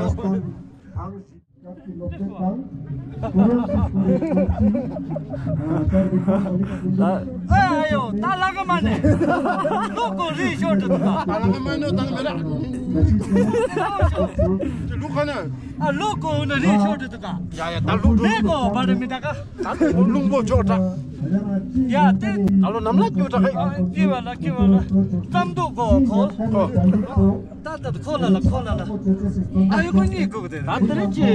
ཁང་ཞིག་སྐབས་ཀྱི་སློབ་དེབ་དང་། ཨ་ཡོ་ད་ལ་ག་མ་ནས། ལུག་གོ་རི་ཤོར་དུ་འདུག་ད་ལ་ག་མ་ནོ་དང་མེ་ར། ལུག་ག་ནས། ཨ་ལུག་གོ་ནས་རི་ཤོར་དུ་འདུག་ཡ་ཡ་ད་ལུག་མེ་གོ་བར་མི་ད་ག་ད་ལུག་ལུང་པོ་ཆོག་ད། ཡ་དེ། ད་ལོ་ནམ་ལ་སྐྱོ་དྲག་གི་ཨ་སྐྱེ་བ་ལ་སྐྱེ་བ་ལ། རྩམ་འདུག་གོ་ཁོ། ད་ད་ཁོ་ལ་ལ་ཁོ་ལ་ལ། ཨ་ཡོ་ཁོ་གཉིས་སྒུག་དེ། ད་དེ་རིང་གི་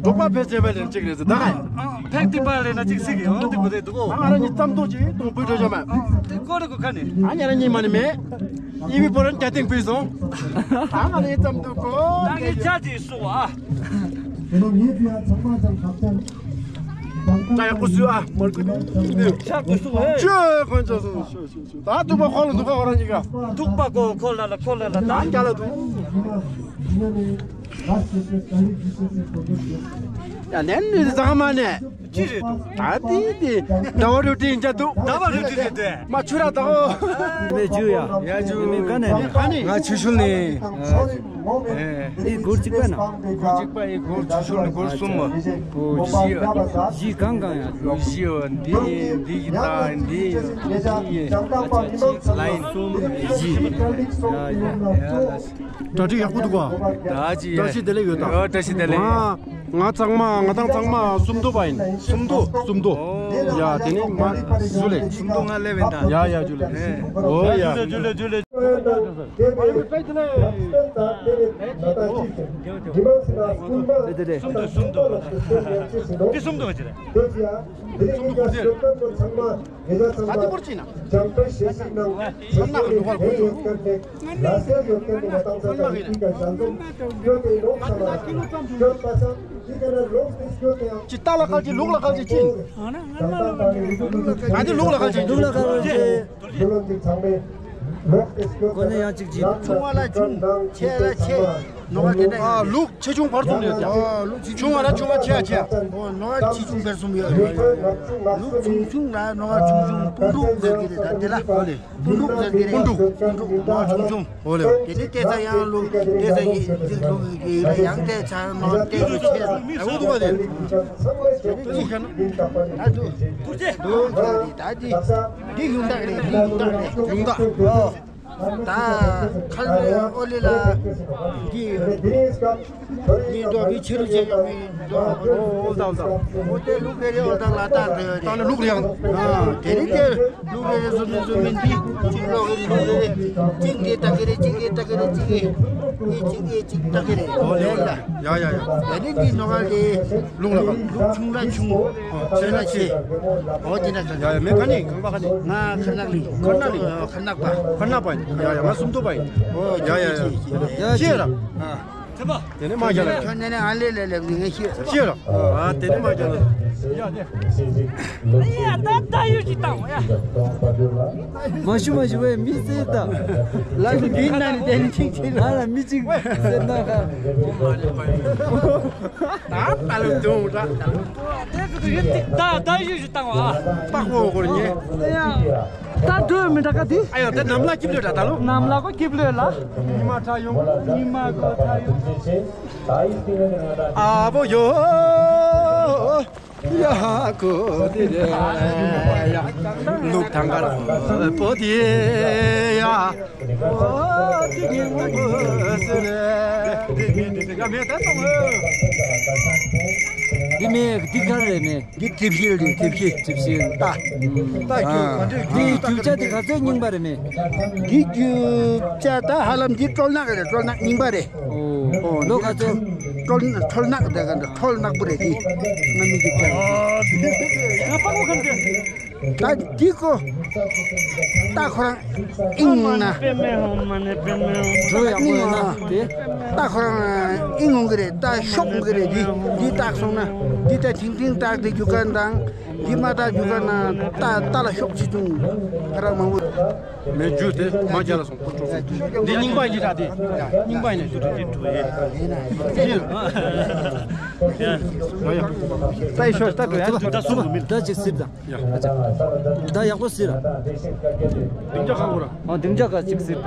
འབྲོག་པ་ཕལ་ཆེ་བ་ལེན་གཅིག་རེད་ཟེར་ད་ག་ཕལ་ཏི་པ་ལེན་ན་གཅིག་སྲིད་གི་ཡོང་དེ་གོ་དེ་འདུག་ཨ་ང་རང་གཉིས་རྩམ་འདུག་ཅིག་དུང་བུ་འགྲོ་བྱ་མ། དེ་ཀོ་རེ་གོ་ཁ་ནས། ཨ་ཉ་རང་གཉིས་མ་ནི་མེད། ཨི་བི་པོ་རན་རྒྱ་ཏིང་པི་སོང་། ཨ་ང་རང་གཉིས་རྩམ་འདུག་གོ་ད་ངས་ཅ་ཅིག་སུ་ཨ། ད་ཡག་པོ་སུ་ཨ་མར་ཀུ་ནི། ཤག་ཏུ་སུ་ཨེ། ཅོ་ཁོན་ཅོ་སུ་སུ་སུ། ད་ཐུག་པ་ཁོ་ལ་འདུག་ག་ཁོ་རང་གཉིས་ཀ་ཐུག་པ་ཁོ་ཁོ་ལ་ལ་ཁོ་ལ་ལ་ད་རྒྱ་ལ་འདུག་ཡ་ནན་ནི་ཟ་མ་ནས། ཅི་རེད་འདུག་ད་དེ་དེ་ཟླ་བ་རུ་ཏི་འཇའ་འདུག་ཟླ་བ་རུ་ཏི་རེད་དེ། མ་ཆུ་ར་དགོ་མེ་ཇུ་ཡ། ཡ་ཇུ། མེ་ག་ནས་ནས། ག་ནས། ང་ཆུ་ཤུལ་ནས། ཨེ། འདི་སྒོར་གཅིག་པ་ན། སྒོར་གཅིག་པ་ཡི་སྒོར་ཆུ་ཤུལ་ནས་སྒོར་གསུམ་མ། ཨོ་བཞི་ཡ། བཞི་གང་གང་ཡ། བཞི་ཡ། འདི་འདི་ཡི་ད་འདི་ཡི་ལ་ཡིན་གསུམ་བཞི། ཡ་ཡ་ཡ་ལ། གྲ་སྒྲིག་ཡག་པོ་འདུག་ག་བཀྲ་ཤིས་བདེ་ལེགས་ཡོད་ད། ཨོ་བཀྲ་ཤིས་བདེ་ལེགས། ང་ང་ཚང་མ་ང་དང་ཚང་མ་སུམ་མདོ་པ་ཡིན། སུམ་མདོ། སུམ་མདོ། ཡ་དེ་ནས་མ་ཇུ་ལེ། སུམ་མདོ་ང་སླེབས་ཡིན་ད། ཡ་ཡ་ཇུ་ལེ། ཨོ་ཡ། ཇུ་ལེ་ཇུ་ལེ། ཅི་ལྟ་ལ་ཁ་ཅིག་ལུག་ལ་ཁ་ཅིག་ཅི། ང་འདི་ལུག་ལ་ཁ་ཅིག་ལུག་ལ་ཁ་ཅིག་ཅི། གོ་ནས་ཡང་གཅིག་གཅིག་ཆུང་བ་ལ་ཆུང་། ཆེ་ལ་ཆེ། ནོར་བ་དེ་འདྲ་ཡོད། ལུག་ཆེ་ཆུང་བར་གསུམ་ཡོད་ཀྱང་། ཆུང་བ་ལ་ཆུང་བ་ཆེ་ཡ་ཆེ་ཡ། ཨོ་ནོར་བ་ཆེ་ཆུང་བར་གསུམ་ཡོད་རེད། ལུག་ཆུང་ཆུང་ལ་ནོར་བ་ཆུང་ཆུང་སྤུན་ཕྲུག་ཟེར་གྱི་རེད། ད་དེ་ལ་ཨོ་ལེ། སྤུན་ཕྲུག་ཟེར་གྱི་རེད། སྤུན་ཕྲུག་སྤུན་ཕྲུག་ནོར་བ་ཆུང་ཆུང་། ཨོ་ལེ། དེ་ནི་བལྟས་ཚ་ཡང་ལུག་བལྟས་ཚ་ཡིན་ལུག་ཡིན་ལ་ཡང་བལྟས་ཚ་ནོར་བལྟས་ཚ་ཆེ་ཡ། ཨ་འུ་ཐུག་པ་དེ། ཨ་ཐུག་ཐུག་ཅེ་ད་དེ། འདི་ཡུང་དག་རེད། འདི་ཡུང་དག་རེད། ཡུང་དག་ཨོ། ད་ཁ་ལ་ཨོ་ལེ་ལ་འདི་འདི་འགྲོ་མི་ཕྱི་རུ་བྱེད་ཡོང་མི་འགྲོ། ཨོ་ཨོ་ད་ཨོ་ད། ཨོ་དེ་ལུག་རེ་རེ་ཨོ་ད་ལ་དག་རེ་རེ། ད་ནི་ལུག་རེ་ཡང་། ཨ་དེ་རིང་དེ་ལུག་རེ་རེ་བཟོ་མི་བཟོ་མི་འདི་གཅིག་ལོག་རེ་ལུག་རེ་རེ་གཅིག་འདི་ད་གི་རེ་གཅིག་འདི་ད་གི་རེ་གཅིག་གི་གཅིག་གི་གཅིག་ད་གི་རེ། ཨོ་ལེ་ལ། ཡ་ཡ་ཡ། དེ་རིང་འདི་ནོ་ག་ལེ། ལུག་ལ་ག་ལུག་ཆུང་ལ་ཆུང་། ཆེ་ལ་ཆེ། ཨོ་དེ་ན་ག་ཡ་ཡ་མེ་ག་ནི་གང་པ་ག་ནི། ང་ཁ་ནག་ལི། ཁ་ནག་ལི། ཁ་ནག་པ། ཁ་ནག་པ་ཡིན། ཡ་ཡ་ང་སུམ་མདོ་པ་ཡིན། ཨོ་ཡ་ཡ་ཡ། ཡ་ཅི་ར། ཨ། དེ་ནས་མ་རྒྱ་ལ། ཁྱོད་ནས་ནས་ཨ་ལེ་ལེ་ལེ་ལེ་ངས་ཤེས། ཤེས་ར། ཨ་དེ་ནས་མ་རྒྱ་ལ། ཡ་ད་ད་ཡོད་ཅི་དང་ཡ། མ་ཞུ་མ་ཞུ་བས་མི་སེར་དང་། ལ་ལུ་མི་ན་ནི་དེ་ནི་ཅིག་ཅིག་ང་ལ་མི་ཅིག་སེར་ན་ཁ། ད་ད་ལུ་འདུག་ད། ད་ད་ཡུ་ཞུ་བཏང་བ། པགས་པོ་སྐོར་ཉེ། ད་འགྲོ་མི་འདྲ་ག་དེ། ཨ་ཡང་ད་ནམ་ལ་སྐྱིབས་ལོས་ད་ད་ལོ། ནམ་ལ་གོ་སྐྱིབས་ལོས་ལ། ཉི་མ་ཁྲ་ཡོང་། ཉི་མ་གོ་ཁྲ་ཡོང་། ཨ་བོ་ཡོ། ཡ་ཧ་གོ་དེ་རེད། ལུག་ཐང་གར་པོ་དེ་ཡ། འདི་མེ་འདི་ག་རེ་མེ། འདི་གྲིབ་བཞི་རེད། གྲིབ་བཞི། གྲིབ་བཞི་རྟ། རྟ་རྒྱུག་ག་འདྲས། འདི་རྒྱུག་ཆ་འདི་ག་ཚོད་རྙིང་པ་རེད་མེ། འདི་རྒྱུག་ཆ་ད་ཧ་ལམ་འདི་ཀྲོལ་ནག་རེད། ཀྲོལ་ནག་རྙིང་པ་རེད། ཨོ་ལོ་ག་ཚོད། ཀྲོལ་ཀྲོལ་ནག་དེ་ག་འདྲ་ཀྲོལ་ནག་པོ་རེད་འདི། ང་མི་རྒྱུག་ཆ། ང་པགས་པོ་ག་འདྲས། ད་འདི་ཀོ། ད་ཁོ་རང་ཨིང་ན། འགྲོ་ཡག་པོ་ཡོད་ན་དེ། ད་ཁོ་རང་ཨིང་འོང་གི་རེད། ད་ཤོག་འོང་གི་རེད། འདི་འདི་བཏགས་སོང་ན་འདི་ད་ཐིང་ཐིང་བཏགས་ཏེ་རྒྱུག་མཁན་དང་འདི་མ་བཏགས་རྒྱུག་མཁན་ན་ད་ད་ལ་ཤོག་ཆེ་ཆུང་ཁ་རག་མང་པོ། མེ་རྒྱུ་དེ་མ་རྒྱ་ལ་སོང་ཁོ་སྤྲོ་སོང་། འདི་རྙིང་པ་ཡིན་ད་དེ། རྙིང་པ་ཡིན་ན་ཞུ་ད་དེ་འགྲོ་ཡེ། ད་ཡི་ཤོ་ད་འགྲོ་ཡ། ད་སོང་མི་ད་ཅིག་སིབ་དང་། ཡ། ད་ཡག་པོ་ཟེར། སྡིངས་ཆ་གང་གོ་ར། ཨ་སྡིངས་ཆ་ག་ཅིག་ཟེར།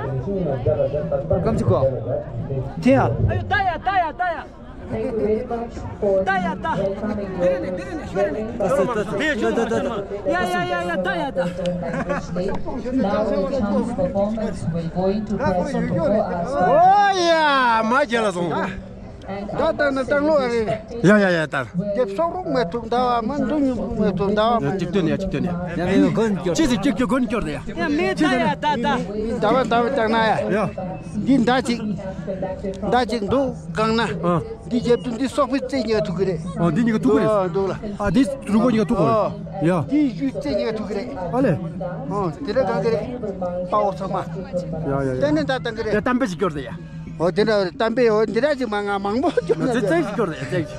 སྐམ་ཅིག་གོ། དེ་ཡ། ཨ་ཡོ་ད་ཡ་ད་ཡ་ད་ཡ། ད་ཡ་ད། དེ་རེད་ནས་དེ་རེད་ནས་ཤོད་རེད་ནས། ད་ཟེར་ད་ཟེར་ད་ད་ད་ད། ཡ་ཡ་ཡ་ཡ་ད་ཡ་ད། Now the chance performance will going to press on to four hours. ཨོ་ཡ་མ་རྒྱལ་ལ་སོང་། ད་ལྟ་ན་སྟག་ལོ་ཨ་རེ། ཡ་ཡ་ཡ་ད། རྒྱབ་སོག་རུག་མེ་ཐུག་ཟླ་བ་མ་འདུ་ཉུག་རུག་མེ་ཐུག་ཟླ་བ་མ། ཡ་གཅིག་སྟོན་ཡ་གཅིག་སྟོན་ཡ། ཡ་མེ་གོན་སྐྱོར། ཅི་ཟིག་གཅིག་གཅིག་གོན་སྐྱོར་དེ་ཡ། ཡ་མེ་ད་ཡ་ད་ད། ཟླ་བ་ཟླ་བ་ལྟ་ན་ཡ། ཡ། འདི་མདའ་གཅིག་མདའ་གཅིག་འདུག་གང་ན། ཨ། འདི་རྒྱབ་ཏུ་འདི་སོག་པོའི་རྩེ་གཉིས་ཐུག་གི་རེད། ཨ་འདི་གཉིས་ཀ་ཐུག་གི་རེད། འདུག་ལ། ཨ་འདི་རུ་གོ་གཉིས་ཀ་ཐུག་གི་རེད། ཡ། འདི་གཡུ་རྩེ་གཉིས་ཐུག་གི་རེད། ཨ་ལེ། ཨ་དེ་རེད་གང་གི་རེད། དཔའ་བོ་ཚང་མ། ཡ་ཡ་ཡ། ཏན་ཏན་ད་བཏང་གི་རེད། ཡ་གཏམ་དཔེ་ཞིག་སྐྱོར་དེ་ཡ། ཨོ་དེ་འདྲ་གཏམ་དཔེ་ཨོ་འདི་འདྲ་ཅིག་མ་ང་མང་པོ་སྐྱོར་ན་ཙེ་ཙེ་ཞིག་སྐྱོར་དེ་ཡ་ཙེ་ཞིག་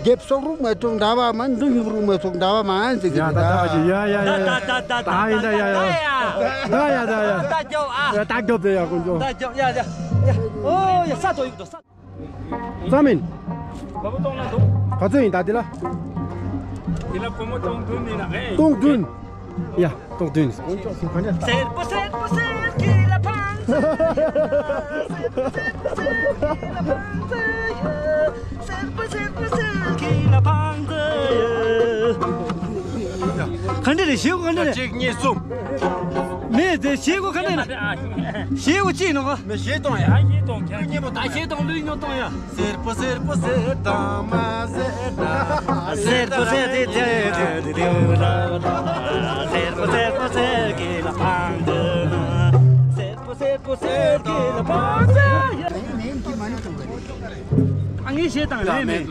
རྒྱབ་སོག་རུག་མ་ཐུག་མདའ་བ་མ་འདུ་ཉུག་རུག་མ་ཐུག་མདའ་བ་མ་ཟེར་གི་ཡ་ད་ད་ཡ་ཡ་ཡ་ད་ཡ་ད་ད་ད་ད་ཡ་ད་ཡ་ད་ཡ་ད་ཡ་ད་ཡ་ད་ཡ་ད་ད་རྒྱབ་ཨ་ད་རྒྱབ་དེ་ཡ་ཀུན་ཅོ་ད་རྒྱབ་ཡ་ཡ་ཡ་ཨོ་ཡ་ས་དོ་ཡུག་དོ་ས། ཙམ་ཡིན། ག་ཚོད་ཡིན་ད་དེ་ལ། དེ་ལ་སྒོར་མོ་སྟོང་བདུན་ཡིན་ན་ཨེ། སྟོང་བདུན། ཡ་སྟོང་བདུན། སེར་པོ་སེར་པོ་སེར་གྱི་ལ་ཕང་ཚ། སེར་པོ་སེར་པོ་སེར་གྱི་ལ་ཕང་ཚ། ག་འདྲ་རེད་ཞེ་གོ་ག་འདྲ་རེད། གཅིག་གཉིས་གསུམ། མེད་དེ་ཞེ་གོ་ག་འདྲ་རེད། ཞེ་གོ་ཅི་ཡིན་ནོ་ག་མི་ཞེ་གཏོང་ཡ། ཞེ་གཏོང་ཁྱེད་གཉིས་པོ་ད་ཞེ་གཏོང་ལུས་ཉོ་གཏོང་ཡ། སེར་པོ་སེར་པོ་སེར་དང་མ་སེར་ད། སེར་པོ་སེར་དེ་དེ་དེ་དེ་དེ་ལ། སེར་པོ་སེར་པོ་སེར་གྱི་ལ་ཕང་དུ་ན། སེར་པོ་སེར་ ཨ་ངའི་གཞས་དང་ལེན་མེད།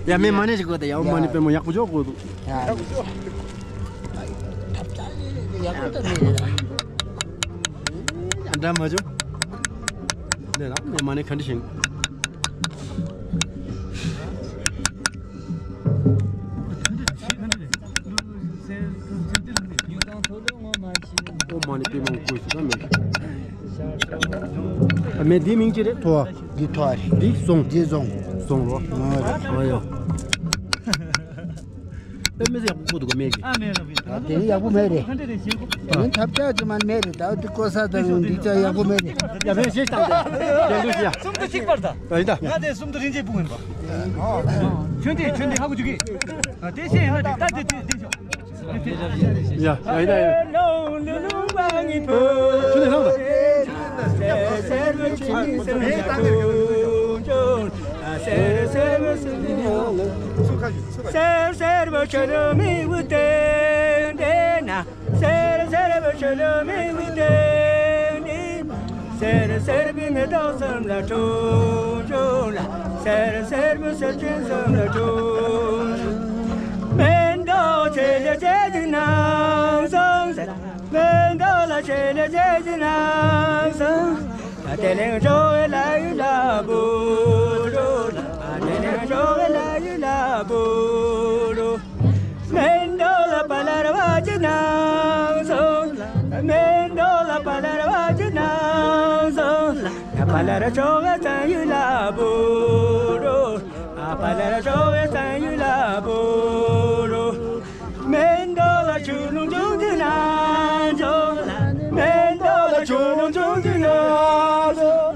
ཡ་མེད་མ་ཎི་ཞིག་དགོས་ད། ཡ་མ་ཎི་དཔེ་མོ་ཡག་པོ་འཇོག་དགོས་འདུག་འདྲ་མ་བྱུང་། འདི་ལ་མེད་མ་ཎི་ག་འདྲ་ཞིག་ཨོཾ་མ་ཎི་པདྨེ་ཧཱུྃ་ཞེས་དང་མེད། ཨ་མེད་འདིའི་མིང་ཅི་རེད། ཐོ་བ། འདི་ཐོ་བ་རེད། འདི་ཟོང་། འདི་ཟོང་། ཟོང་རོ། ཨ་ཡོ། པདྨེ་ཟེར་ཡག་པོ་བཀོད་འདུག་ག་མེད་གི། ཨ་མེད་ར་མེད། ཨ་དེ་ཡག་པོ་མེད་རེད། ཨ་ནི་ཐབས་ཆག་ཅིག་མ་མེད་རེད། ད་འདི་བཀོད་ས་དང་འདི་ཅག་ཡག་པོ་མེད་རེད། ཡ་མེད་ཞེས་བཏང་སྟེ། གསུམ་དུ་གཅིག་པར་ད། ཨ་ཡིན་ད། ང་དེ་གསུམ་དུ་རིན་ཆེན་སྤུན་ཡིན་པ། ཁྱོད་དེ་ཁྱོད་དེ་ཧ་གོ་བཅུག་གི། ཨ་དེ་ཤེས་ཡིན་ན་དེ་ད་དེ་དེ་དེ་ཤོག་ཡ་ཡ་ཡ་ཡ། ཁྱོད་དེ་ལྷག་ད། སེར་སེར་བུ་ཆུ་ལུ་མི་བུ་དེ་དེ་ན། སེར་སེར་བུ་ཆུ་ལུ་མི་བུ་དེ་དེ་ན། སེར་སེར་བུ་མེ་ཏོག་གསུམ་ལ་འཁྲུངས་བྱུང་ལ། སེར་སེར་བུ་སེར་ཆེན་གསུམ་ལ་འཁྲུངས་བྱུང་། མེ་ཏོག་ཆེ་ལེ་ཆེ་ཅིག་ནང་སོང་ཟེར། མེ་ཏོག་ལ་ཆེ་ལེ་ཆེ་ཅིག་ནང་སོང་། དེ་ལེན་ཆོག་གི་ལ་ཡུལ་ལ་བུ་རུ། དེ་ལེན་ཆོག་གི་ལ་ཡུལ་ལ་བུ་རུ། མེ་ཏོག་ལ་པ་ལར་བ་ཅི་ནང་སོང་། མེ་ཏོག་ལ་པ་ལར་བ་ཅི་ནང་སོང་། པ་ལར་ཆོག་གི་བཙན་ཡུལ་ལ་བུ་རུ། པ་ལར་ཆོག་གི་བཙན་ཡུལ་ལ་བུ་རུ། མེ་ཏོག་ལ་ཆུ་ཀླུང་ཅུང་ཅི་ནང་སོང་། མེ་ཏོག་ལ་ཆུ་ཀླུང་ཅུང་ཅི་ནང་སོང་།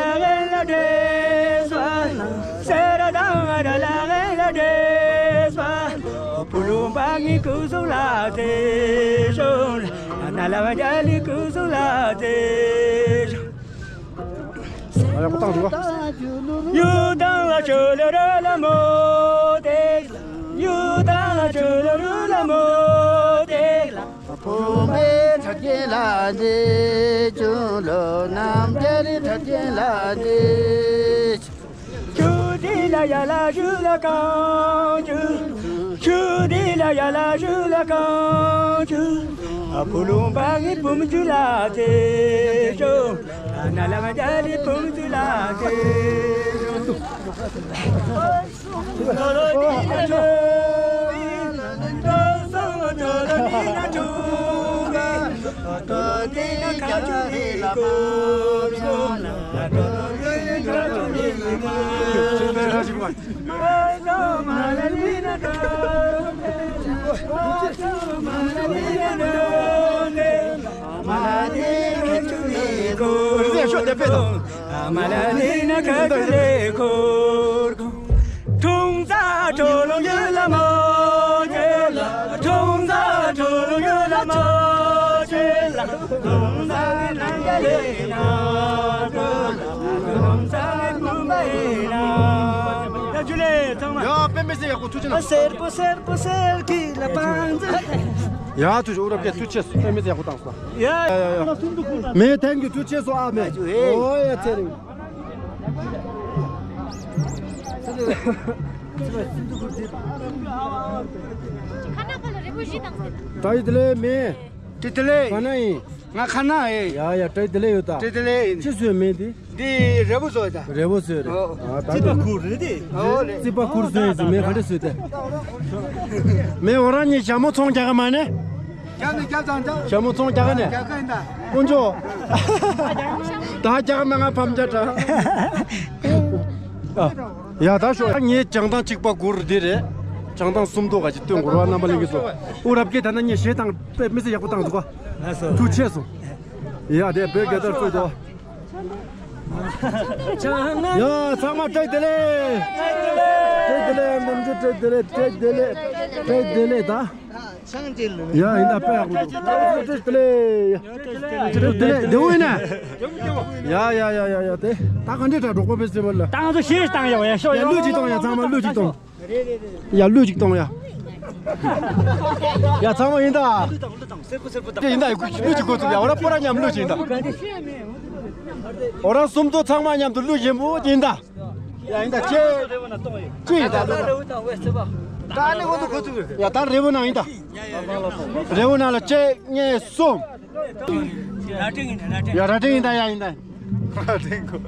ཡག་པོ་བཏང་འདུག་ག་ཡ། པདྨེ་ཟེར་ཡག་པོ་ཐུགས་རྗེ་གནང་། སེར་པོ་སེར་པོ་སེར་གྱི་ལ་པང་ཙི། ཡ། ཐུགས་རྗེ། ཨུ་རབ་རྒྱས་ཐུགས་རྗེ་ཆེ་སོང་། པདྨེ་ཟེར་ཡག་པོ་བཏང་སོང་། ཡ། ཡ་ཡ་ཡ། མེ་ཐན་གྱི་ཐུགས་རྗེ་ཆེ་སོང་། ཨ་མེ། ཨོ་ཡ། ཚེ་རིང་། བཀྲ་ཤིས་བདེ་ལེགས་མེ། བཀྲ་ཤིས་བདེ་ལེགས། ག་ན་ཡིན། ང་ཁ་ན་ཨེ། ཡ་ཡ། བཀྲ་ཤིས་བདེ་ལེགས་ཡོད་ད། བཀྲ་ཤིས་བདེ་ལེགས་ཡིན། ཅི་བཟོས་མེད་འདི། འདི་རས་པོ་བཟོས་ད། རས་པོ་བཟོས་རེད། ཨོ། ཨ་ད་རྩིད་པ་ཁུར་རེད་དེ། ཨོ་ལེ། རྩིད་པ་ཁུར་བཟོས་ཡིན་ཟེར། མེ་ག་འདྲ་བཟོས་ཏེ། མེ་འོ་རང་གཉིས་ཞྭ་མོ་ཚོང་རྒྱག་ག་མ་ནས། རྒྱག་ནས་རྒྱག་ཙང་ཙང་། ཞྭ་མོ་ཚོང་རྒྱག་ག་ནས། རྒྱག་ག་ཡིན་ད། དཀོན་མཆོག་ད་རྒྱག་མ་ང་ཕམ་རྒྱག་དྲ། ཨ། ཡ་ད་ཤོག་ངའི་བྱང་ཐང་གཅིག་པ་གུར་འདི་རེད། བྱང་ཐང་སུམ་མདོ་ག་ཅིག་སྟོན་དགོས་ར། རྣམ་པ་ལྷན་རྒྱས་ཚོ། ཨུ་རབ་རྒྱས་ད་ལྟ་ངས་གཞས་བཏང་། པདྨེ་ཟེར་ཡག་པོ་བཏང་འདུག་ག་ཐུགས་རྗེ་ཆེ་སོང་། ཡ་དེ་བོད་རྒྱལ་དར་ཚུགས་དོ། ཡ་ཚང་མ་བཀྲ་ཤིས་བདེ་ལེགས། བཀྲ་ཤིས་བདེ་ལེགས། ནམ་རྒྱུན་བཀྲ་ཤིས་བདེ་ལེགས། བཀྲ་ཤིས་བདེ་ལེགས། བཀྲ་ཤིས་བདེ་ལེགས། ད། ཡ་ཡིན་ད་དཔེ་ཡག་པོ་འདུག་དེ་ལས་དེ་ལས་དེ་འོ་ཡིན་ན། ཡ་ཡ་ཡ་ཡ་ཡ་དེ་ད་ག་འདྲས་དྲ་གྲོགས་པོ་ཕེ་སི་ཊི་བལ་ལ། ད་ང་ཚོ་ཤེས་བཏང་ཡོད་ཡ་ཤོག་ཡ་ཡ། གླུ་ཅིག་གཏོང་ཡ་ཚང་མ་གླུ་ཅིག་གཏོང་། ཡ་གླུ་ཅིག་གཏོང་ཡ། ཡ་ཚང་མ་ཡིན་ད། ཡིན་ད་གླུ་ཅིག་གོ་ཐུབ་ཡ་འོ་ར་པོ་ར་མཉམ་གླུ་ཅིག་ཡིན་ད། འོ་ར་སུམ་མདོ་ཚང་མ་མཉམ་དུ་གླུ་ཡིན་པོ་ཡིན་ད། ཡ་ཡིན་ད་ཅེ། ཅེ་ཡིན་ད་གླུ་ད། ད་ཨ་ནི་འོ་དུ་གོ་ཐུབ་ཡ་ད་རེ་བོ་ནང་ཡིན་ད། རེ་བོ་ནང་ལ་གཅིག་གཉིས་གསུམ། ཡ་ར་ཏིང་ཡིན་ད་ཡ་ཡིན་ད། ར་ཏིང་གོ།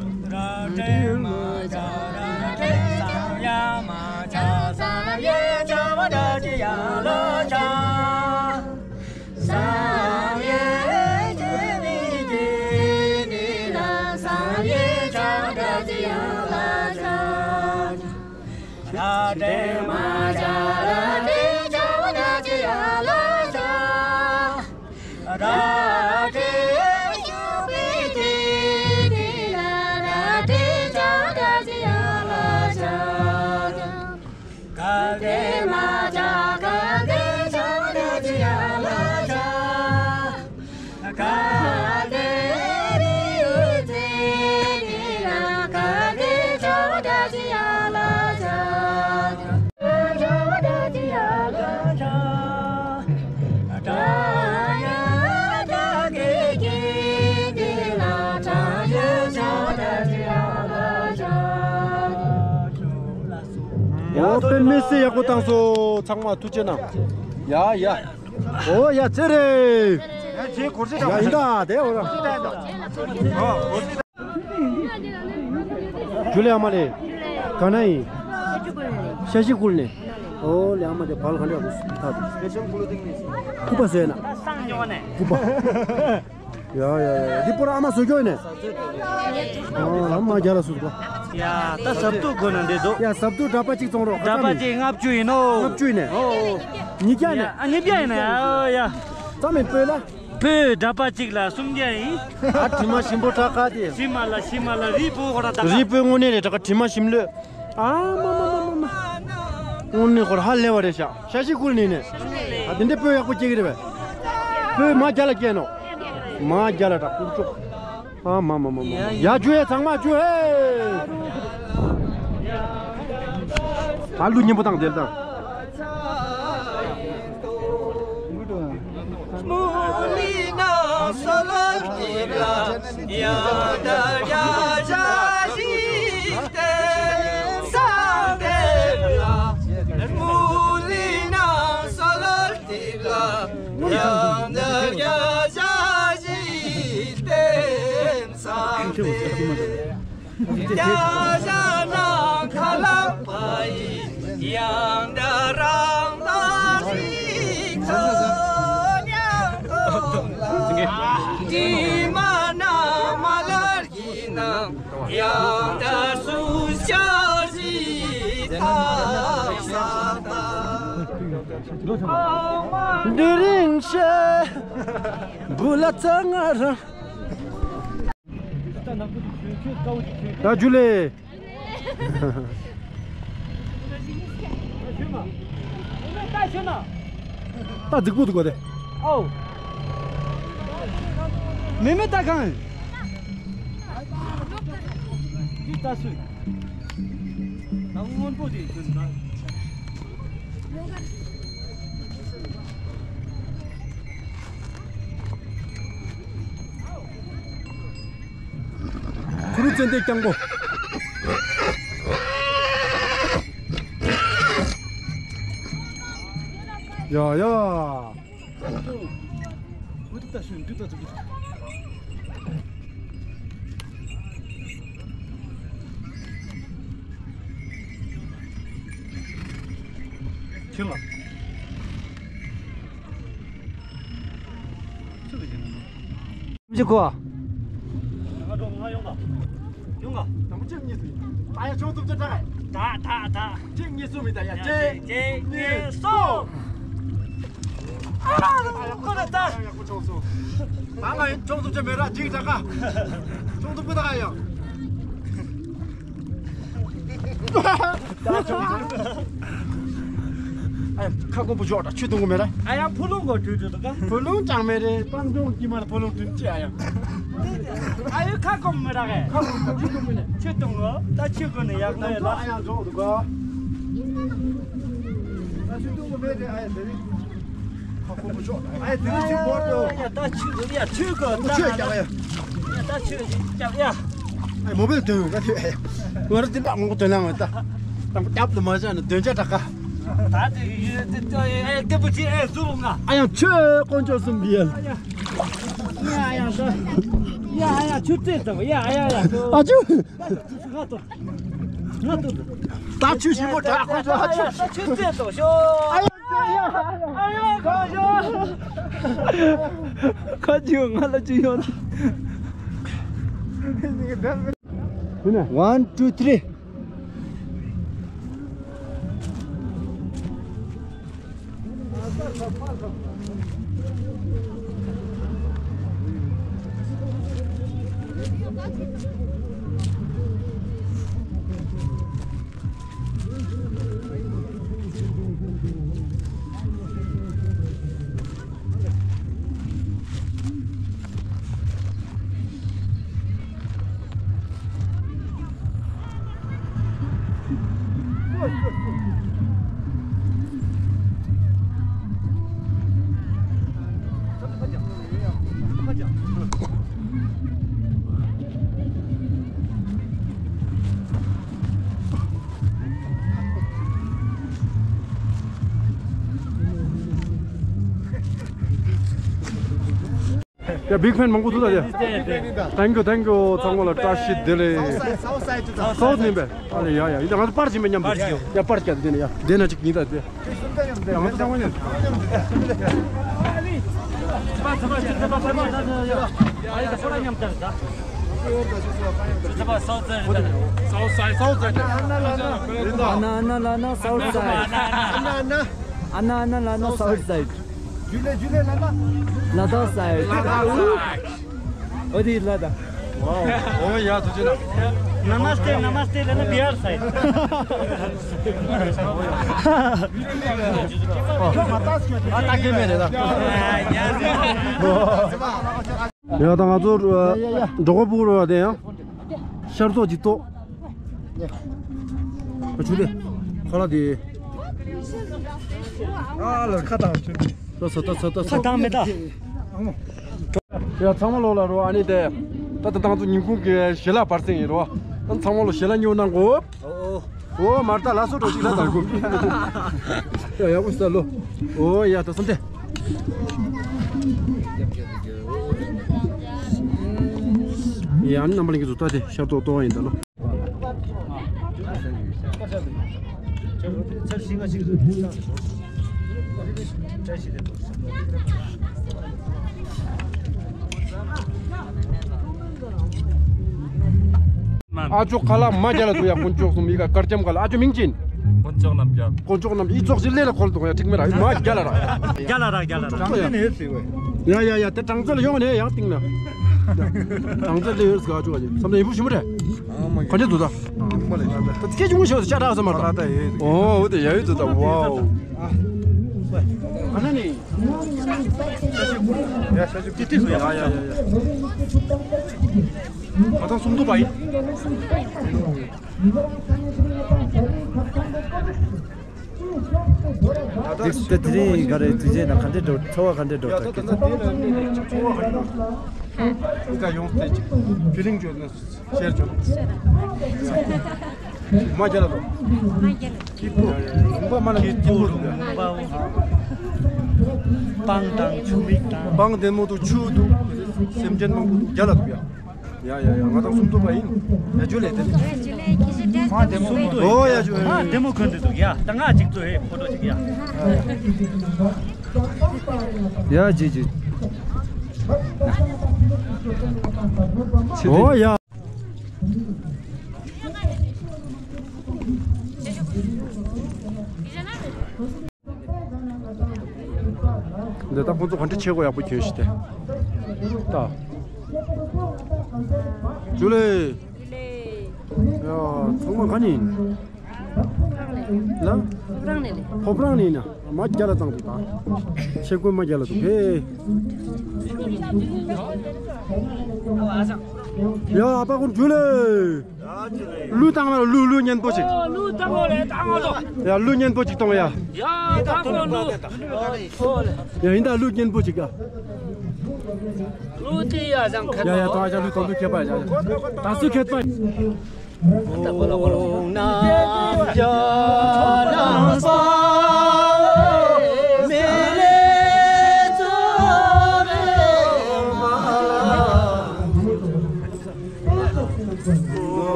ཨོ་དཔེ་མི་སྲིད་ཡག་པོ་བཏང་སོང་། ཚང་མ་ཐུགས་རྗེ་གནང་། ཡ་ཡ། ཨོ་ཡ་ཚེ་རེད། ཡ་ཚེ་གོ་ཚེ་ཡ་ཡིན་ད་དེ་འོ་ར། ཇུ་ལེ་ཨ་མ་ལེ། ག་ན་ཡིན། ཤ་ཤི་ཁུལ་ནས། ཨོ་ལེ་ཨ་མ་དེ་བལ་ག་འདྲ་གོ་ཐག་ཏུ། ཀུ་པ་ཟེར་ན། ཀུ་པ། ཡ་ཡ་ཡ་འདི་པོ་ར་ཨ་མ་བཟོ་སྐྱོ་ནས། ཨ་མ་རྒྱ་ལ་སུ་གོ། ཡ་ད་ཟབ་ཏུ་གོ་ན་འདི་འདུག་ཡ་ཟབ་ཏུ་འདྲ་པ་གཅིག་བཙོང་རོགས། འདྲ་པ་གཅིག་ལྔ་བཅུ་ཡིན་ནོ། ལྔ་བཅུ་ཡིན་ནས། ཨོ་ཨོ། ཉིས་བརྒྱ་ནས། ཡ་ཨ་ཉིས་བརྒྱ་ཡིན་ནས། ཨོ་ཡ། རྩ་མེད་སྤོས་ལ། སྤོས་འདྲ་པ་གཅིག་ལ་སུམ་བརྒྱ་ཡིན། ཨ་དྲི་མ་ཞིམ་པོ་དྲག་ག་དེ། ཞིམ་མ་ལ་ཞིམ་མ་ལ་རི་བོ་ཧོ་ར་ད། རི་བོ་དངོས་གནས་རེད་དྲག་ག་དྲི་མ་ཞིམ་ལོས། ཨ་མ་མ་མ་མ་མ། དངོས་གནས་ཧོ་ར་ཧ་ལས་བ་རེད་ཤག་ཤ་ཤི་ཁུལ་ནས་ནས། ཨ་དེ་འདྲའི་སྤོས་ཡག་པོ་སྐྱེ་གི་རེད་པས། སྤོས་མ་རྒྱ་ལ་སྐྱེ་ནོ། མ་རྒྱ་ལ་དྲག་ཀུ་ཅོག་ཨ་མ་མ་མ་མ། ཡ་ཇུ་ཧེ་ཚང་མ་ཇུ་ཧེ། ཨ་ལུ་སྙན་པོ་བཏང་དེར་བཏང་། འདི་རིང་ཤ་བུ་ལ་ཚ་ང་རང་། ད་ཇུ་ལེ། ད་རྫིག་པོ་འདུག་གོ་དེ། ཨོ། མེ་མེ་ད་གང་། འདི་ད་སུ། ད་སྔོན་པོ་དེ་ཁྱོད་ད། ཁུ་རུ་ཙན་དན་རྐྱང་པོ། ཡ་ཡ། ཁྱེད་ལ། ཅི་གོ། ཡོང་ག་ཡོང་ག་ཡོང་ག་དང་པོ་ཅི་གཉིས་སུ་ཡིན། ད་ཡ་ཆུང་ཐུབ་ཅི་དྲག་ད་ད་ད། ཅི་གཉིས་སུ་མི་ད་ཡ་ཅི་གཅིག་གཉིས་གསུམ། ཨ་ཁོ་ན་ད། ཡ་ཁོ་ཆུང་སུ། ང་ང་ཡིན་ཆུང་ཐུབ་ཅི་མེད་ར་ཅིག་དྲག་ག་ཆུང་ཐུབ་ཀི་ད་ག་ཡང་། ད་ཆུང་ཐུབ། ཁ་སྐོམ་པོ་ཞོག་ད་ཆུ་འཐུང་གི་མེད་ར། ཨ་ཡང་ཕོ་ལུང་གོ་དུས་དུས་དུ་ག་ཕོ་ལུང་ཀྱང་མེད་རེད། སྤང་ལྗོངས་དཀྱིལ་མ་ལ་ཕོ་ལུང་དུས་ཅི་ཨ་ཡང་། ཨ་ཡོ་ཁ་སྐོམ་མེད་ར་གས། ཁ་སྐོམ་པོ་ཆུ་འཐུང་གི་མེད་རེད། ཆུ་འཐུང་གོ་ད་ཆུ་གོ་ནས་ཡག་ནས་ལ། ཨ་ཡང་ཞོག་འདུག་ག་ད་ཆུ་འཐུང་གི་མེད་རེད། ཨ་ཡ་དེ་རེད། ཁ་སྐོམ་པོ་ཞོག་ཨ་ཡ་དེ་རེད། ཆུ་བོར་དུ་ཡ་ད་ཆུ་ཡ་ཆུ་གོ་ད་ཆུ་རྒྱག་ཡ། ད་ཆུ་རྒྱག་ཡ། ཨེ་མོ་བེལ་དོན་ག་དེ་ཨེ། ང་ར་དེ་འདྲ་མང་པོ་དོན་ན་ང་ད། དང་པོ་རྒྱབ་ཏུ་མ་བཞག་ན་དོན་ཆ་དྲག་ག་ད་དེ་ཡོད་དེ་ཨེ་ལྟེ་བུ་ཅི་ཨེ་ཟུར་ང་། ཨ་ཡང་ཆོས་དཀོན་མཆོག་གསུམ་གྱི་ཡལ། ཡ་ཡ་ད། ཡ་ཡ་ཆུ་རྩེ་ཙམ་ཡ་ཡ་ཡ། ཨ་ཆུ། ང་ཏོ། ང་ཏོ། ད་ཆུ་ཞིམ་པོ་དྲག་དཀོན་མཆོག་ཨ་ཆུ། ད་ཆུ་རྩེ་ཙམ་ཤོ། ཨ་ཡ་ཡ་ཡ། ཨ་ཡ་གོ་ཤོ། ཁ་ཅིག་ང་ལ་ཅི་ཡོད། One, two, three. ཡ་big fan མང་པོ་འདུག་ད་ཡ། Thank you, thank you. ཚང་མ་ལ་བཀྲ་ཤིས་བདེ་ལེགས། South side, South side. South ནས་པས། ཨ་ལེ་ཡ་ཡ། ཡིན་ད་ང་ཚོ་པར་ཅིག་མེད་མཉམ་དུ། པར་ཅིག་ཡོད། ཡ་པར་ཅིག་དེ་ནས་ཡ། དེ་ན་ཅིག་ཡིན་ད་དེ། ཡ་ང་ཚོ་ཚང་མ་ཡིན། South side, South side. ཨ་ན་ཨ་ན་ལ་ན་South side. ཨ་ན་ཨ་ན་ལ་ན་South side. ཇུ་ལེ་ཇུ་ལེ་ལ་ན། ལ་དྭགས་side. ལ་དྭགས་side. ཨོ་དེ་ལ་དྭགས། Wow. ཨོ་ཡ་ཐུགས་རྗེ་གནང་། Namaste, namaste ལ་ན་Bihar side. ཨ་ད་གེ་མེ་རེད་ད། ཡ་ད་ང་ཚོ་ཡ་ཡ་ཡ། འགྲོ་གོ་སྤུ་གུ་རོ་དེ་ཡང་། ཤར་ཏོག་ཅིག་ཏོག་ཨ་ཆུ་ལེ། ཁ་ལག་དེ། ཨ་ལ་ཁ་དང་ཆུ། ཏོ་སོ་ཏོ་སོ་ཏོ་སོ། ཁ་དང་མེ་ད། ཡ་ཚང་མ་ལོ་ལ་རོ། ཨ་ནི་དེ། ད་ད་དང་ཚོ་ཉིན་གུང་གི་ཞལ་ལག་བར་སེང་ཡིན་རོ། ད་ཚང་མ་ལོ་ཞལ་ལག་ཉོ་གནང་གོ། ཨོ་མར་ད་ལ་སོ་འགྲོ་ཅིག་ལ་དང་གོ། ཡ་ཡག་པོ་ས་ལོ། ཨོ་ཡ་ད་སོམ་དེ། ཡ་ཨ་ནི་རྣམ་པ་ལྷན་རྒྱས་ཚོ་ད་དེ་ཤར་ཏོག་ཏོག་ཡིན་ད་ལོ། ཨ་ཅོ་ཁ་ལག་མ་རྒྱ་ལ་འདུག་ཡ། དཀོན་མཆོག་གསུམ་ཡི་ག་དཀར་འཇམ་ཁ་ལག་ཨ་ཅོ་མིང་ཅི་ཡིན། དཀོན་མཆོག་རྣམ་རྒྱལ། དཀོན་མཆོག་རྣམ་རྒྱལ་ཨི་ཙོག་ཞིག་ལས་ལ་ཁོལ་འདུག་ཡ། འགྲིག་མི་ར་མ་རྒྱ་ལ་ར། རྒྱ་ལ་ར་རྒྱ་ལ་ར། ཡ་ཡ་ཡ་དེ་གྲངས་ཚད་ལ་ཡོང་ནས་ཡང་སྟེང་ན། གྲངས་ཚད་ལས་ཡོད་ཟེར་ཨ་ཅོ་ག་ཅིག་བསམ་ན་ཡིན་པོ་ཞིམ་པོ་རེད། ག་འདྲས་འདུག་ད། ད་སྐད་ཆུང་ངུ་ཞིག་ཤ་ཁྲག་ཟ་མ་རེད། ཨོ་འོ་དེ་ཡ་ཡོད་འདུག་ད། ཝའོ། ཨ་ན་ནི། ཡ་ཤ་ཅིག་ཡ་ཡ་ཡ་ཡ། ང་ཚང་སུམ་མདོ་པ་ཡིན། དེ་དེ་རིང་ག་རེ་དུས་ཆེན་ན་ག་འདྲས་འགྲོ། ཚོར་བ་ག་འདྲས་འགྲོ། ད་ད་ད་དེ་ལ་འདི་ཚོར་བ་ག་འདྲས་འགྲོ། ད་ཡོང་སྟེ་ཅིག་ཕི་ལིང་བརྗོད་ན་ཤེར་བརྗོད། མ་རྒྱ་ལ་འགྲོ། མ་རྒྱ་ལ། སྐྱིད་པོ། ལུང་པ་མ་ན་སྐྱིད་པོ་འདུག་སྤང་དང་ཆུ་མིག་དང་། སྤང་ལྡེ་མོ་འདུག་ཆུ་འདུག་སེམས་ཅན་མང་པོ་འདུག་རྒྱ་ལ་འདུག་ཡ། ཡ་ཡ་ཡ། ང་དང་སུམ་མདོ་པ་ཡིན། ཡ་ཇུ་ལེ་དེ་ནི། ཇུ་ལེ་ཁྱི་ཤི་འདྲ། ཨོ་ཡ་ཇུ། ང་ལྡེ་མོ་གོན་འདི་འདུག་ཡ། ད་ང་གཅིག་ཚོ་ཧེ་ཕོ་ཊོ་གཅིག་ཡ། ཡ་ཇི་ཇི། ཨོ་ཡ། འདི་ད་ཁོང་ཚོ་ག་འདྲ་ཆས་གོ་ཡག་པོ་གྱོན་ཤི་སྟེ། ད། ཇུ་ལེ། ཡ་ཚང་མ་ག་ནས་ཡིན། ལ། ཕོ་བྲང་ནས་ལས། ཕོ་བྲང་ནས་ན་མ་རྒྱ་ལ་བཏང་འདུག་ད། ཆེ་དགོན་མ་རྒྱ་ལ་འདུག་ཧེ། ཡ་ཨ་ཕ་ཀུན་འཇུ་ལེ། གླུ་བཏང་བ་གླུ་གླུ་སྙན་པོ་ཞིག་གླུ་བཏང་བ་ལས་བཏང་བ་ལོ། ཡ་གླུ་སྙན་པོ་ཞིག་གཏོང་ཡ། ཡ་བཏང་བ་གླུ། ཡ་ཡིན་ད་གླུ་སྙན་པོ་ཞིག་ག་གླུ་དེ་ཡ་བཟང་ཁ། ཡ་ཡ་ད་ཡ་གླུ་དང་གླུ་མཁས་པ་ཡ། ད་སུ་མཁས་པ།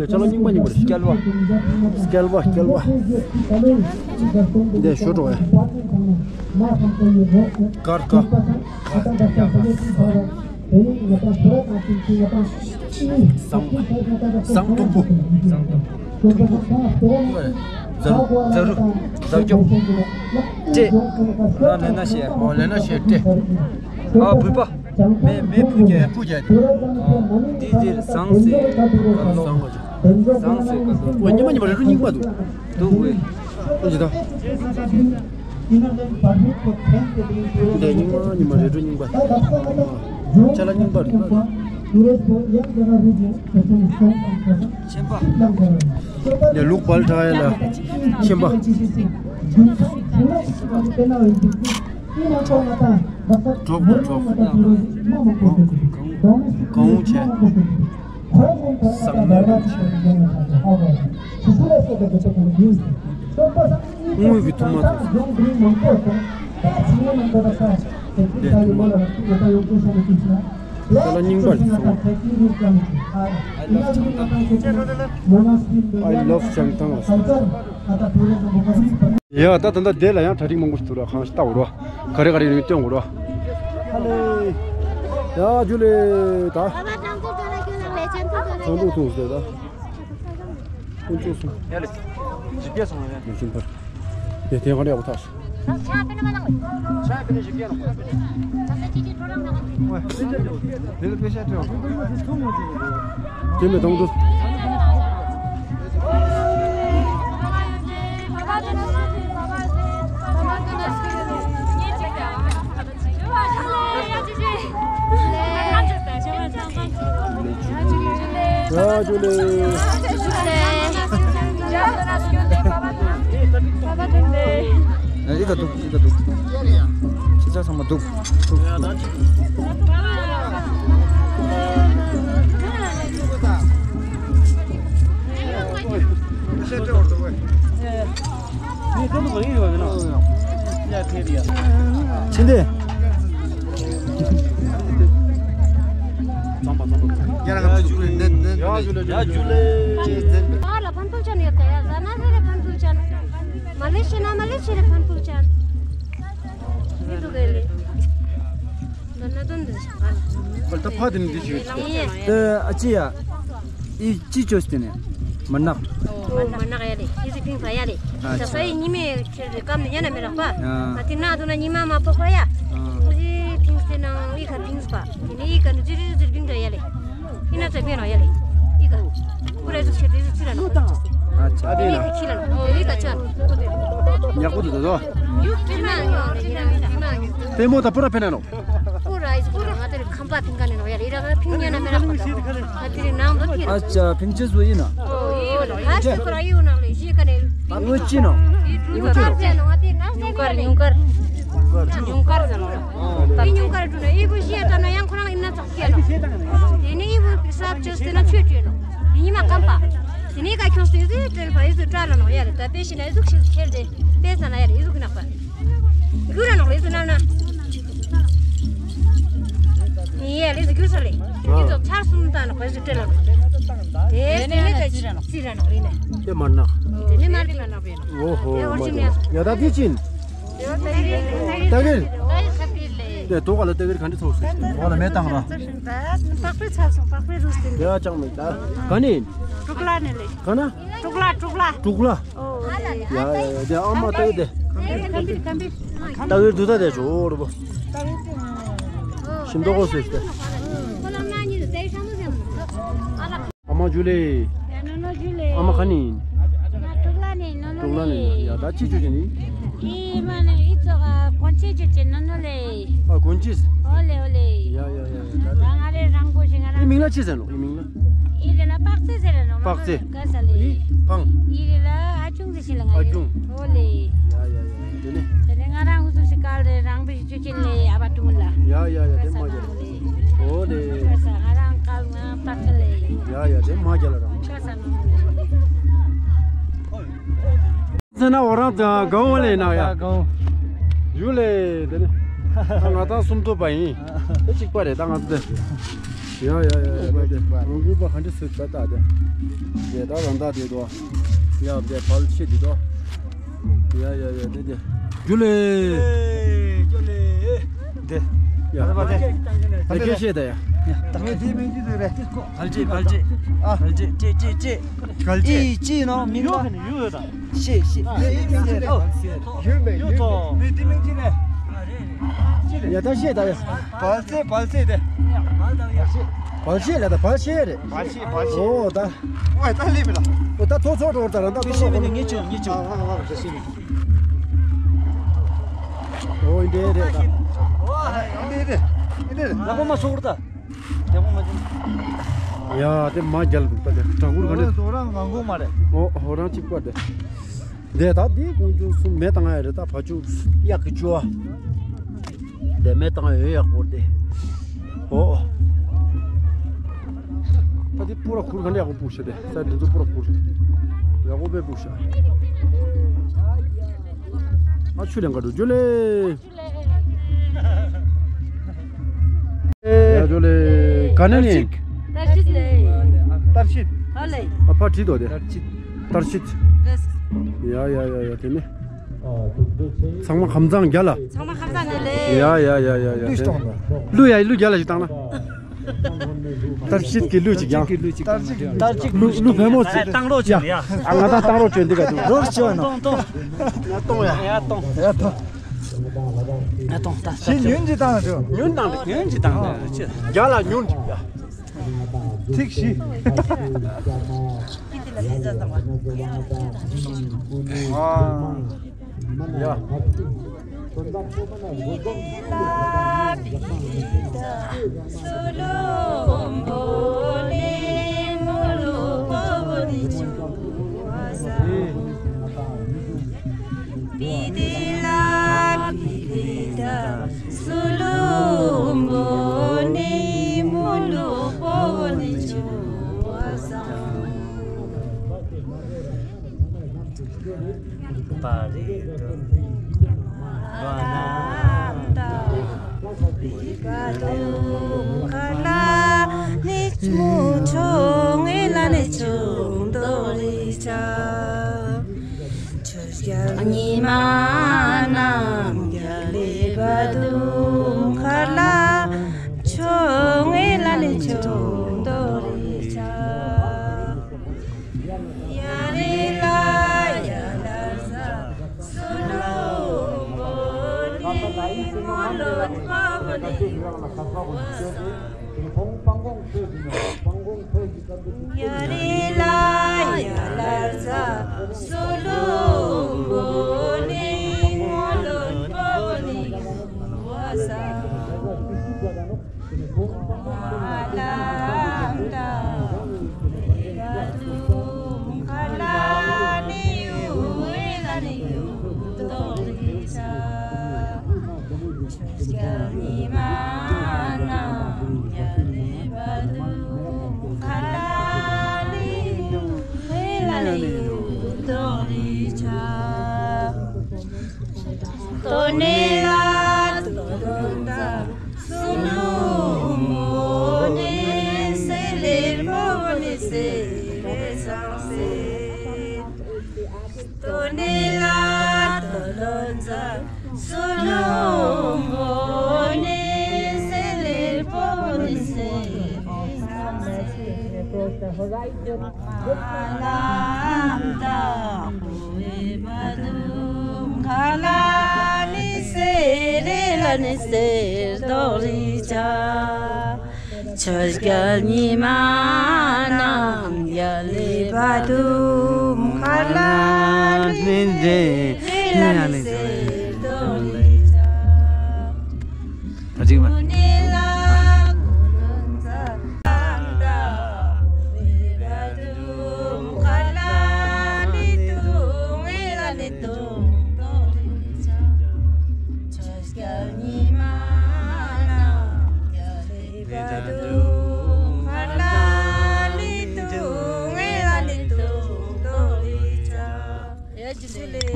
ནས་ཅ་ལག་རྙིང་པ་རྙིང་པ་རེད། སྐལ་བ། སྐལ་བ་སྐལ་བ། འདི་ཞོ་འགྲོ་བས། དཀར་དཀར། ཟངས་ཟངས་སྟུག་པོ། ཟངས་སྟུག་པོ། ཟ་ཟ་རུ་ཟ་རྒྱོབ། སྤྲད། ལ་ལས་ན་ཤེས། ཨོ་ལས་ན་ཤེས་སྤྲད། ཨ་བུས་པ། མེ་མེ་ཕུ་རྒྱལ། མེ་ཕུ་རྒྱལ། འདི་འདིར་ཟངས་སེ་ཀ་ལོ། ཟངས་སེ་ཀ་ལོ། ཨོ་ཉི་མ་ཉི་མ་རེ་རུ་རྙིང་པ་འདུག་འདུག་བས། ཨོ་ཇི་ད། འདི་ཉི་མ་ཉི་མ་རེ་རུ་རྙིང་པ། ཅ་ལག་རྙིང་པ་རེད། ཆེན་པ། འདི་ལུག་བལ་དྲག་ཡ་ལ་ཆེན་པ། གྲོགས་པོ་གྲོགས། གང་བྱས། ཟངས་མོ་རེད། དངུལ་གྱི་ཐུར་མ་ཐོགས། འདི་ཐུར་མ། ཅ་ལག་རྙིང་པ་རེད། I love བྱང་ཐང་། I love བྱང་ཐང་ལ་སོང་། ཡ་ད་ད་ལྟ་དེ་ལ་ཡང་གྲ་སྒྲིག་མང་པོ་ཞིག་འདུག་ར། གང་ཞིག་ལྟ་འོ་ར། ག་རེ་ག་རེ་ཡོད་མེད་སྟོན་འོ་ར། ཧ་ལེ། ཡ་ཇུ་ལེ་ད། ཚང་འདུག་ཐུག་ཟེར་ད། ཁོང་ཚོ་སོང་། ཡ་ལེ། ཇི་སྐད་སོང་ཡ། ལེགས་ཤོམ་པར། དེ་དེ་ག་རེ་ཡག་པོ་ཐག་ཆ་པེ་ནེ་མ་ནང་། ཆ་པེ་ནེ་ཞིག་སྐྱེ་ནོ། ད་ས་ཅི་ཅི་ཁྲོ་རང་ནང་། དེ་ལ་པེ་ཤ་སྤྲད། དེ་མི་གཏོང་དུ། ཨེ་ད་འདུག་ཨེ་ད་འདུག་ཁྱེད་ཚང་མ་འདུག་ཕྱིན་ཏེ། ཡ་ཇུ་ལེ། ཡ་ཇུ་ལེ། ཨ་ལ་ཕན་ཕུལ་ཆ་ནི་ཡོད་ད་ཡ། ཟ་ན་ཟེར་ལ་ཕན་ཕུལ་ཆ་ནི། མ་ལེ་ཤི་ན་མ་ལེ་ཤི་ལ་ཕན་ཕུལ་ཆ་ནི། འདི་འདུག་ག་ལེ། འདི་ན་དོན་འདི་ཞིག་ཨ་ལ། ད་ཕ་དེ་ནི་འདི་ཞིག་ཡོད་ད། ཨ་ཅི་ཡ། ཨི་ཅི་ཅོས་ཏེ་ནས་མ་ནག་ཨོ་མ་ནག་ཡ་རེད། ཨི་ཟི་ཕིང་ཕ་ཡ་རེད། ཨ་ད་ཕ་ཡི་ཉི་མའི་ཁྱེར་རེ་སྐམ་ནས་ཡ་ན་མི་རག་པ། ཨ་དེ་ན་དུ་ན་ཉི་མ་མ་ཕོག་པ་ཡ། ཨ་ཨི་ཟི་ཕིང་སྟེ་ན་ཨི་ཁ་ཕིང་སྤ་དེ་ནས་ཨི་ཁ་ནི་ཙི་རི་ཙི་རི་ཕིང་ད་ཡ་རེད། ཨི་ན་ཙི་ཕིང་ན་ཡ་རེད། ཨི་ཁ་པུ་ར་ཟུག་ཆེ་དེ་ཟུག་ཚི་ར་ན་ཨ་ཅི་ཨ་དེ་ཨི་ན་ཁ་ཁྱི་ལ་ཨོ་ཨི་ཁ་ཆ་ཉག་པོ་དུ་དོ། ཡུག་ཅི་མ་ཡོང་ལ་ཡི་ར་ཡི་ར་མ་ཡོང་། ལྟད་མོ་ད་པུ་ར་ཕེ་ན་ནོ། པུ་ར་ཨི་ཟི་པུ་ར་ང་དེར་ཁམས་པ་ཕིང་ག་ནས་ནོ་ཡ་ལེ་ར་ཕིང་ཉན་ན་མེ་ར་པ་ད་ང་དེར་ནང་དུ་ཕིང་ཨ་ཅག་ཕིང་ཅི་སུ་ཡིན་ན། ཨོ་ཡི་ཡོ་ལ་ཧ་ཤི་ཁོ་ར་ཡི་ཡོ་ནང་ལེ་ཤི་ཀ་ནས་ཨི་བུ་ཅི་ནོ། ཨི་བུ་ཀར་ཅན་ནོ་ང་དེ་ང་ཉུང་ཀར་ཉུང་ཀར་ཉུང་ཀར་ཟེར་ནོ། ཨི་ཉུང་ཀར་འགྲོ་ན་ཨི་བུ་ཤི་ཡ་ཙམ་ན་ཡང་ཁོ་རང་ཡིན་ན་ཙག་སྐྱེ་ནོ། དེ་ནས་ཨི་བུ་གི་སབ་ཅོས་ཟེར་ན་ཆོས་སྐྱེ་ནོ། དེ་ཉི་མ་སྐམ་པ། དེ་ནས་ཀ་ཁྱོངས་ཏེ་ཟི་སྤྲེལ་པ་ཨི་ཟུ་བཀྲ་ལ་ནོ་ཡ་རེ་ད་དཔེ་ཤི་ན་ཨི་ཟུག་ཤི་ཁྱེར་ཏེ་དཔེ་ཟ་ན་ཡ་རེ་ཨི་ཟུག་གི་ནག་པ། རྒྱུ་ར་ནོག་ལེ་ཟེར་ན་ན། ཡེ་ལེ་ཟེར་རྒྱུ་ས་ལེ། ཨ། འདི་ཚོ་ཆར་གསུམ་ད་ནོག་ལེ་ཟེར་སྤྲེལ་ལ་ནོག་དེ་ནི་ནི་ད་ཅི་ར་ནོག་ཅི་ར་ནོག་ལེ་ནི། དེ་མར་ནག་དེ་ནི་མར་དེ་མར་ནག་པེ་ནོག་ཨོ་ཧོ། དེ་ཨོ་རི་ཇི་ནལ། ཡ་ད་དེ་ཅི་ཡིན། ད་གིར། དེ་དོ་ག་ལ་ད་གིར་ག་འདྲ་ཚོགས་སོང་། འོ་ལ་མེ་བཏང་ར། པགས་པའི་ཚལ་སོང་པགས་པའི་རུས་ཏེ། དེ་ཡ་ཅང་མེད་ད། ག་ནི་ཡིན། དྲུག་ལ་ནི་ལེ། ག་ན། དྲུག་ལ་དྲུག་ལ། དྲུག་ལ། ཨོ། ཡ་ཡ་ཡ་དེ་ཨ་མ་ལྟ་གི་དེ། ལྟ་གི་འདུག་ད་དེ་ཇོ་རུ་པོ། ཤིན་ཏོ་གོ་སོས་ཏེ། ཨ་མ་ཇུ་ལེ། ཨ་མ་ག་ནས་ཡིན། དྲུག་ལ་ནས་ནོ་ནོ་དྲུག་ལ་ནས་ཡ་ད་ཅི་ཇུ་ཇུ་ནི། ཨི་མ་ནི་ཨི་ཙོག་གོན་ཆེ་ཇུ་ཇུ་ནོ་ནོ་ལེ། ཨ་གོན་ཆེ། ཨོ་ལེ་ཨོ་ལེ། ཡ་ཡ་ཡ་ཡ་ད། ང་རེ་རང་པོ་ཞིག་ང་རང་། ཨི་མིང་ལ་ཅི་ཟེར་ནོ་ཨི་མིང་ལ། ཨི་རེ་ལ་པག་ཙེ་ཟེར་ར་ནོ། པག་ཙེ། ག་ས་ལེ། ཨི་པང་། ཨི་རེ་ལ་ཨ་ཅུང་ཟེར་ཞིག་ལ་ང་ཨ་རེ། ཅུང་། ཨོ་ལེ། ཡ་ཡ་ཡ་དེ་ནི། དེ་ནི་ང་རང་འུ་ཚུགས་ཤིག་ག་ལེ་རང་པོ་ཞིག་ཅུ་ཅིན་ལེ་ཨ་བ་ཀྲུང་ལ། ཡ་ཡ་ཡ་དེ་མ་རྒྱལ། ཨོ་ལེ། ཁ་ས་ང་རང་ག་ལ་ང་པག་ཙེ་ལེ། ཡ་ཡ་དེ་མ་རྒྱལ་རང་། ཁ་ས་ང་། ཟེར་ན་འོ་རང་དང་གང་འོ་ལེ་ན་ཡ། གང་འོ། ཡུ་ལེ་དེ་ནི། ད་ང་དང་སུམ་མདོ་པ་ཡིན། དེ་གཅིག་པ་རེད་ད་ང་ཚོ་དེ། ཡ་ཡ་ཡ་ཡ་དེ་དེ་ང་དགུ་པ་ག་འདྲ་སུ་ད་ད་དེ། དེ་ད་རང་ད་དེ་དོ། ཡ་དེ་བལ་ཆེ་དེ་དོ། ཡ་ཡ་ཡ་དེ་དེ། ཡུ་ལེ། ཡུ་ལེ། དེ། ཡ་ད་པ་དེ། དེ་ཁྱེད་ཤེས་ད་ཡ། ད་ངས་དེ་མིང་ཅི་ཟེར་རེད། བལ་ཆེ་བལ་ཆེ། ཨ། བལ་ཆེ་ཅེ་ཅེ་ཅེ། གལ་ཆེ། ཨི་ཅི་ནོ་མིང་ཡོད་ནོ། ག་ནས་ཡོད་ད། ཤེས་ཤེས། ཡོད་ཡོད་ཡོད། ཡོད་ཚོ། མི་དེ་མིང་ཅི་རེད། ཡ་ད་ཤེས་ད་ཡ། བལ་ཚེ་བལ་ཚེ་དེ། བལ་ཤེས་ལ་ད་བལ་ཤེས་རེད། བལ་ཤེས་བལ་ཤེས། ཨོ་ད། ཨོ་ད་ལི་མི་ལ། ཨོ་ད་ཐོ་ཚོ་ཏོ་ད་ར་ད་ཐོ་ཚོ་ཏོ། ངེ་ཆུ་ངེ་ཆུ། ཨོ་འདི་རེད་ད། འདི་རེད། འདི་རེད། ལ་ཁོ་མ་སོ་ར་ད། ཡ་དེ་མ་རྒྱལ་འདུག་ད་དེ་གྲང་འུར་ག་འདྲ། ཧོ་རང་ང་གོ་མ་རེད། ཨོ་ཧོ་རང་གཅིག་པ་དེ། དེ་ད་དེ་ཀུན་ཀྱོ་སུ་མེ་བཏང་ཡ་རེད་ད་ཕ་ཆུ་གཡག་གི་ཅོ། དེ་མེ་བཏང་ཡ་ཡོད་ཡག་པོ་དེ། ཨོ། ད་དེ་པུ་ར་ཁུར་ག་འདྲ་ཡག་པོ་སྤུ་ཤ་དེ་ས་དེ་ཚོ་པུ་ར་ཁུར། ཡག་པོ་དཔེ་སྤུ་ཤ། ཨ་ཆུ་ལེན་ག་འགྲོ་རྒྱུ་ལེ། ཡ་ཇོ་ལེ། ག་ནས་ནི། ཏར་ཤིད་ལེ། ཏར་ཤིད། ཨོ་ལེ། ཨ་ཕ་ཁྲིད་དོ་དེ། ཏར་ཤིད། ཏར་ཤིད། ཡ་ཡ་ཡ་ཡ་དེ་ནི། ཚང་མ་ཁམས་བཟང་རྒྱ་ལ། ཚང་མ་ཁམས་བཟང་ནས་ལེ། ཡ་ཡ་ཡ་ཡ་ཡ་དེ་ནི། ལུ་ཡ་ལུ་རྒྱ་ལ་ཞིག་བཏང་ན། ལྟར་ཤིད་ཀྱི་གླུ་ཅིག་ཡང་། ལྟར་ཅིག་གླུ་ཅིག་ལྟར་ཅིག་གླུ་གླུ་བེ་མོ་ཅིག་ཡ། ཨ་ང་ད་བཏང་རོགས་བྱོས་འདི་ག་འདུག་རོགས་བྱོས་ན། གཏོང་གཏོང་། ཡ་གཏོང་ཡ། ཡ་གཏོང་། ཡ་གཏོང་། ཡ་གཏོང་ད་ད། ཤིད་ཉུན་ཅིག་བཏང་ན་འགྲོ། ཉུན་བཏང་དེ་ཉུན་ཅིག་བཏང་ན་ཅི། རྒྱ་ལ་ཉུན་ཅིག་ཡ། ཐིག་ཤི། ཨ། ཡ།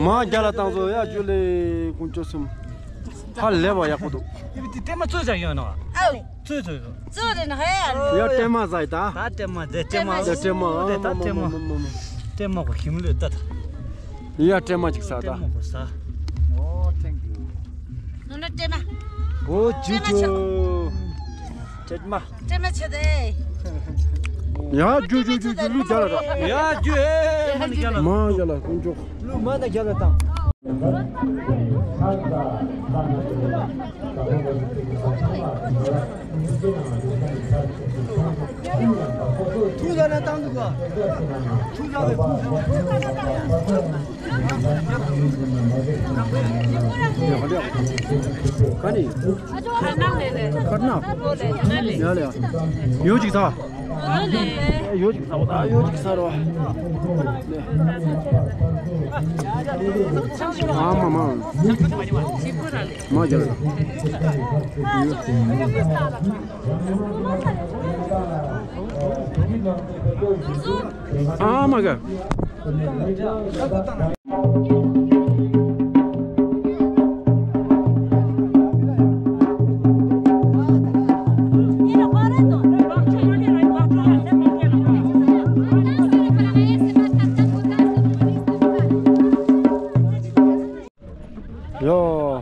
མ་རྒྱ་ལ་བཏང་སོ་ཡ་ཇུ་ལེ་དཀོན་མཆོག་གསུམ། ཧ་ལས་པ་ཡག་པོ་འདུག་ཡིབ་དེ་ལྟད་མོ་ཚོས་ཀྱང་ཡོད་ནོ། ཨའོ། ཚོས་ཚོས་ཚོས། ཚོས་རེད་ན་ཧེ་ཨ། ཡ་ལྟད་མོ་ཟ་ཡི་ད། ད་ལྟད་མོ་དེ་ལྟད་མོ། དེ་ལྟད་མོ། དེ་ད་ལྟད་མོ། ལྟད་མོ་གོ་ཞིམ་ལོས་ལྟ་ད། ཡ་ལྟད་མོ་ཅིག་ཟ་ད། ལྟད་མོ་གོ་ཟ། ཨོ་ཐེང་ཀིའུ། ནོ་ནོ་ལྟད་མོ། ཨོ་ཇུ་ཇུ། ལྟད་མོ། ལྟད་མོ་ཆེ་དེ། ཡ་ཇུ་ཇུ་ཇུ་ཇུ་གླུ་རྒྱག་ལ་ར། ཡ་ཇུ་ཨེ་མ་ནི་རྒྱག་ལ། མ་རྒྱག་ལ་དཀོན་མཆོག་གླུ་མ་ན་རྒྱག་ལ་དང་། ཐུགས་ལ་ན་བཏང་འདུག་ག་ཐུགས་ལ་ན་བཏང་འདུག་ག་ནི། ཁར་ནག་ཡ་ལ་ཡ། ཡོ་ཅིག་ད། ཡོ་ཅིག་ཟ་བ་ད་ཡོ་ཅིག་ཟ་རོ། ཨ་མ་མ། མ་རྒྱལ། ཨ་མ་ག་ཡོ།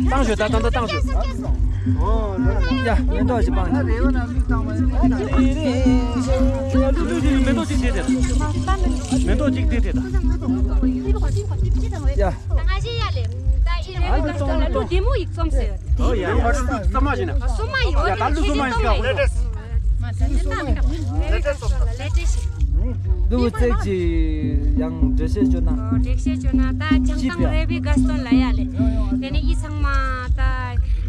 བཏང་ཞོག་ད་ད་ད་བཏང་ཞོག་ཡ། མེ་ཏོག་ཅིག་སྤང་ཞོག་མེ་ཏོག་ཅིག་དེ་དེ། མེ་ཏོག་ཅིག་དེ་དེ་ད། ཡ། ད་ང་ཞེ་ཡ་ལེ། ད་ཨི་རེ་ལུ་ཀ་སྟོན་ལ་ལོ་བདེ་མོ་ཡིག་རྩོམ་ཟེར། ཨོ་ཡ། ཡང་བར་སུ་ཚང་མ་ཞིག་ན། སོ་མ་ཡོད་ཡ། ད་ལུ་སོ་མ་ཡིག་ཡ། ལེ་ཏེ་སི་ཊི། ལུ་བཙེག་ཅིག་ཡང་འགྲེལ་བཤད་བཅོ་ན། འགྲེལ་བཤད་བཅོ་ན་ད་ཅང་ཀང་རེ་བི་ག་སྟོན་ལ་ཡ་ལེ། དེ་ནས་ཨི་ཚང་མ་ད་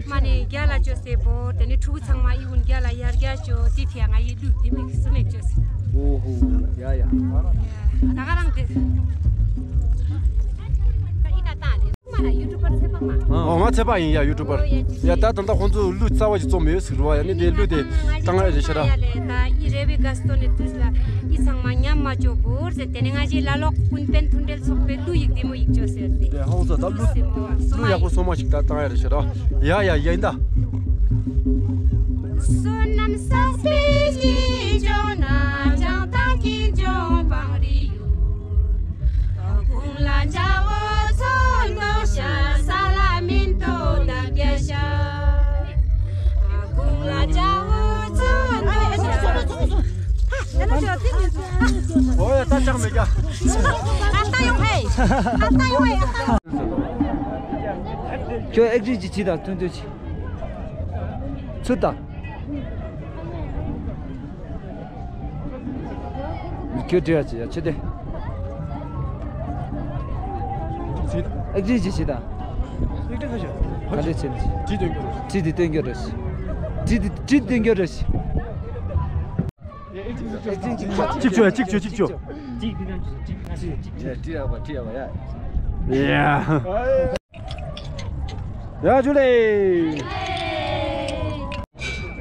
མ་ནི་རྒྱ་ལ་བཅོ་སེ་བོ། དེ་ནས་ཕྲུ་གུ་ཚང་མ་ཨི་བོ་རྒྱ་ལ་ཡར་རྒྱ་བཅོ་དེ་ཐི་ཡ་ང་ཡི་ལུ་དེ་མིག་སུ་མེད་བཅོ་སེ། ཨོ་ཧོ། ཡ་ཡ། ད་ག་རང་དེ། ད་ཨི་ཀ་ཏང་ལེ། མ་ལ་ཡུ་ཊུབ་པར་ཚེ་དཔག་མ། ཨོ་མ་ ཚད་པ་ཡིན་ཡ་ཡུ་ཊུབ་པར། ཡ་ད་ད་ལྟ་ཁོང་ཚོ་གླུ་རྩ་བ་ཞིག་རྩོམ་མེད་ཟེར་བ། ཡ་ནི་དེ་གླུ་དེ་བཏང་ཡ་རེད་ཤ་ར། ད་ཨི་རེ་བི་ག་སྟོ་ནི་ཏུས་ལ་ཨི་ཚང་མ་ཉམས་མ་བཅོ་བོར་ཟེར། དེ་ནི་ང་ཞེ་ལ་ལོག་ཀུན་ཕན་མཐུན་འབྲེལ་ཚོགས་པའི་གླུ་ཡིག་བདེ་མོ་ཡིག་བཅོ་ཟེར་ཏེ། དེ་ཧང་ཚ་ད་གླུ་གླུ་ཡག་པོ་སོ་མ་ཞིག་ད་བཏང་ཡ་རེད་ཤ་ར། ཡ་ཡ་ཡ་ཡིན་ད། བསོད་ནམས་བསགས་པའི་ཞིང་ལྗོངས་ན། བྱང་ཐང་ཁྱེད་ལྗོངས་སྤང་རི་ཡུལ། དགུང་ལ་འཇའ་འོད་ཚོན་མདོག་ཤར། ས་ལ་མེ་ཏོག་འདབ་བརྒྱ་ཤར། དགུང་ལ་འཇའ་འོད་ཚོན་མདོག་ཤར། ཨོ་ཡ་ད་ཅང་མེད་ཀྱ། ཨ་ལྟ་ཡོང་ཧེ། ཨ་ལྟ་ཡོང་ཧེ། ཨ་ལྟ་ཡོང་ཧེ། ཁྱོད་ཨེག་ཅིན་ཅིག་བྱེད་དང་། ཐུང་ཐུང་ཅིག་ཚུར་ལྟ། ཁྱོད་བྲིས་ཡ་བྱེད་ཡ་ཆེ་དེ། ཨེག་ཅིན་ཅིག་བྱེད་དང་། ག་འདྲ་བྱེད་ནི། བྲིས་དེ་སྟོན་རྒྱུ་རེད། བྲིས་དེ་སྟོན་རྒྱུ་རེད། བྲིས་དེ་བྲིས་དེ་སྟོན་རྒྱུ་རེད། གཅིག་བྱོས་གཅིག་བྱོས་གཅིག་བྱོས།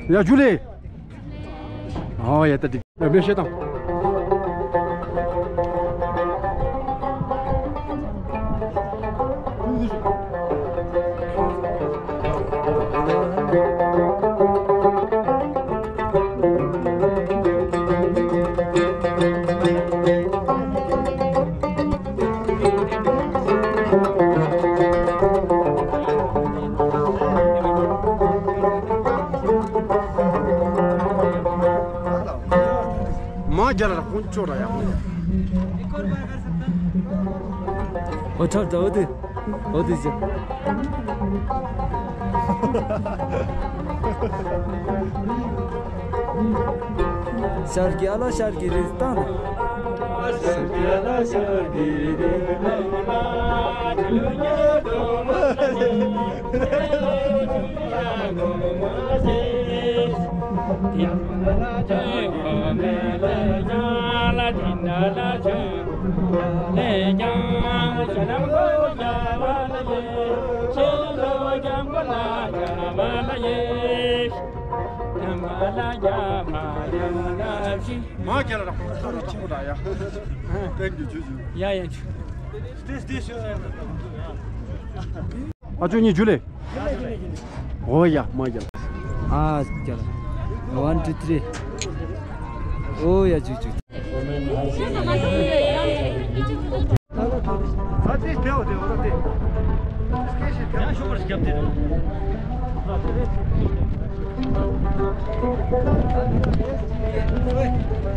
ཡ་ཇུ་ལེ། ཨོ་ཡ་ད་འགྲིག་ཡ་མེ་ཤེ་དང་། མ་རྒྱལ་ར་ཀུན་ཅོ་ར་ཡ། ཨོ་ཁྲབ་ད་འོ་དེ། འོ་དེ་ཅི། ཤར་གྱི་ཨ་ལ་ཤར་གྱི་རི་སྟངས། ཤར་གྱི་ཨ་ལ་ཤར་གྱི་རི་སྟངས། མ་རྒྱལ་ལ་ཁོང་ཚོ་ཆེན་པོ་འདྲ་ཡ། ཏན་གྱི་ཇུ་ཇུ། ཡ་ཡ་ཇུ། ཨ་ཅོ་གཉིས་ཇུ་ལེ། ཨོ་ཡ་མ་རྒྱལ། ཨ་རྒྱལ། One, two, three. ཨོ་ཡ་ཇུ་ཇུ། ད་དེ་དེའོ་དེའོ་ད་དེ། སྐད་ཤེས་དེའོ། ཡང་ཤོག་པར་བརྒྱབ་དེ་རེད།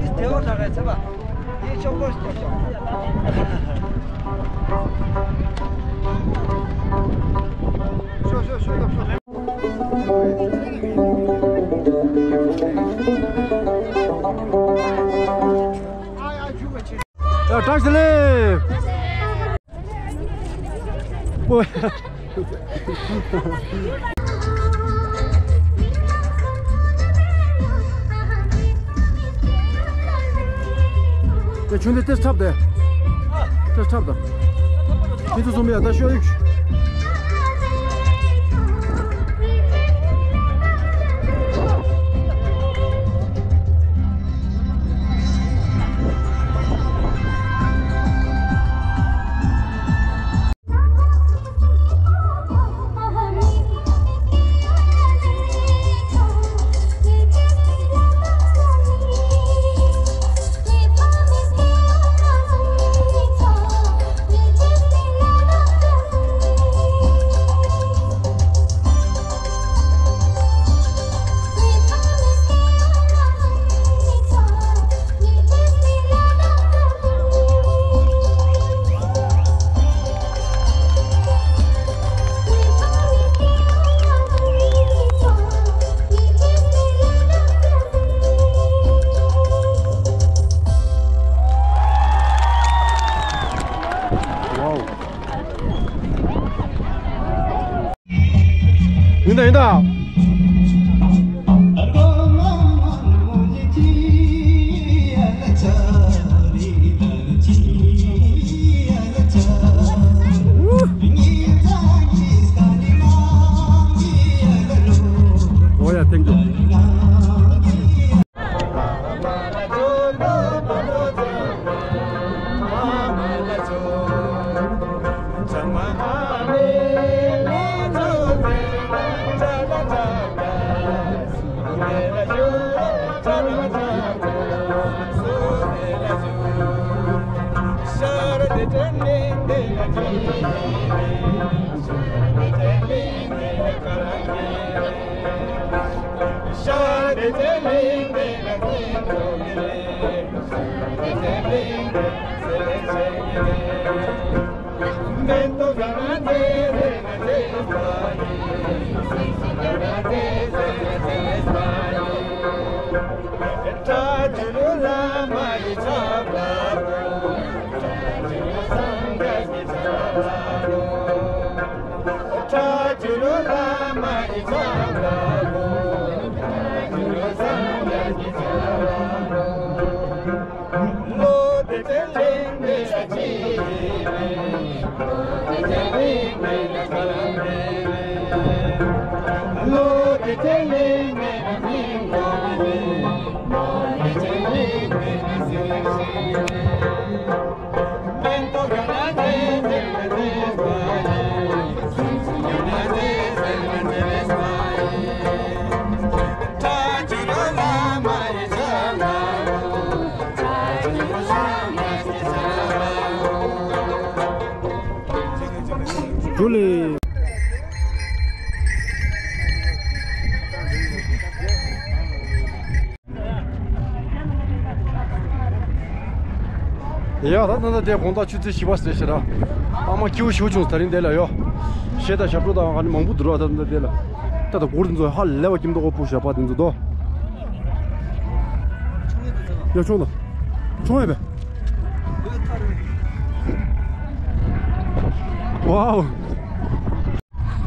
དེ་དེའོ་ད་རེད་ཚེ་པ། དེ་ཤོག་པར་བརྒྱབ་ཤོག་ཤོག་ཤོག་ཤོག་ཤོག་ཡ་བཀྲ་ཤིས་བདེ་ལེགས། ཨོ། ཡ་ཆུང་དུས་ཏེ་འཁྲབ་དེ། ཏེ་འཁྲབ་དང་། ཁྱེད་ཚོ་བཟུང་མི་ཡ་ད་ཤོད་ཡིག་ཡིན་ད་ཡིན་ད། འགྲོ་ལེ། ཡ་ད་ད་ད་དེ་དགོང་དག་ཆུ་ཚོད་བཞི་པ་ཟེར་ཤག་ར། ཨ་མ་སྐྱིད་པོ་ཞེ་པོ་བྱུང་། ད་རིང་དེ་ལ་ཡོ། གཞས་དང་ཞབས་བྲོ་དང་ཨ་ནི་མང་པོ་འདུག་ར། ད་ད་དེ་ལ་ད་ད་སྒོར་དེ་ཚོ་ཧ་ལས་པ་སྐྱིད་མདོག་ཁ་པོ་ཞབས་པ་དེ་ཚོ་དོ། ཡ་ཆུང་དང་། ཆུང་ཡ་བས། ཝའོ།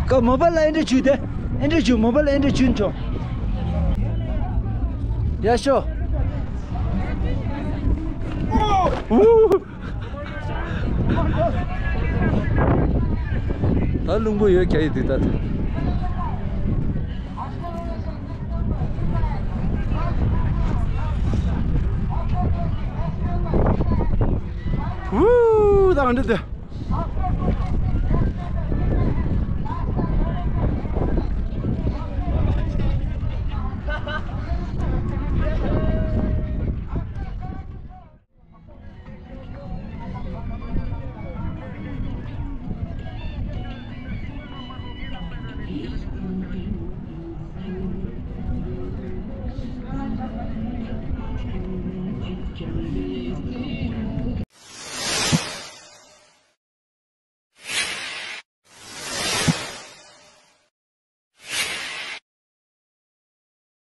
ཀ་མོ་པ་ལ་ཨེ་འདྲ་བྱུས་ཏེ། ཨེ་འདྲ་བྱུས། མོ་པ་ལ་ཨེ་འདྲ་བྱུས་ཆོག་ཡ་ཤོ། ཝུ། ད་རླུང་པོ་ཡོད་ཀྱ་ཡི་དུས་ད། ཝུ། ད་ག་འདྲ་དེ།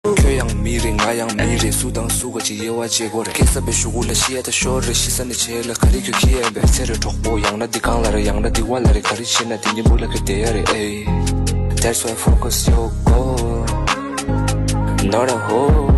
ཁྱོད་ཡང་མི་རེད། ང་ཡང་མི་རེད། སུ་དང་སུ་ག་ཅིག་དབྱེ་བ་འབྱེད་དགོས་རེད། སྐད་གསར་པའི་གཞུག་གུ་ལ་ཤི་ཡ་ད་ཤོར་རེད། ཤི་ས་ནས་བྱེད་ལ་ག་རེ་ཁྱོད་ཁྱི་ཡན་པའི་ཚེ་རེ་གྲོགས་པོ། ཡང་ན་འདི་གང་ལ་རེད། ཡང་ན་འདི་བ་ལ་རེད། ག་རེ་བྱེད་ན་འདི་ཉིན་བུ་ལ་ཁྱོད་བསྡད་ཡ་རེད། ཨེ། That's why focus your goal, not a hole.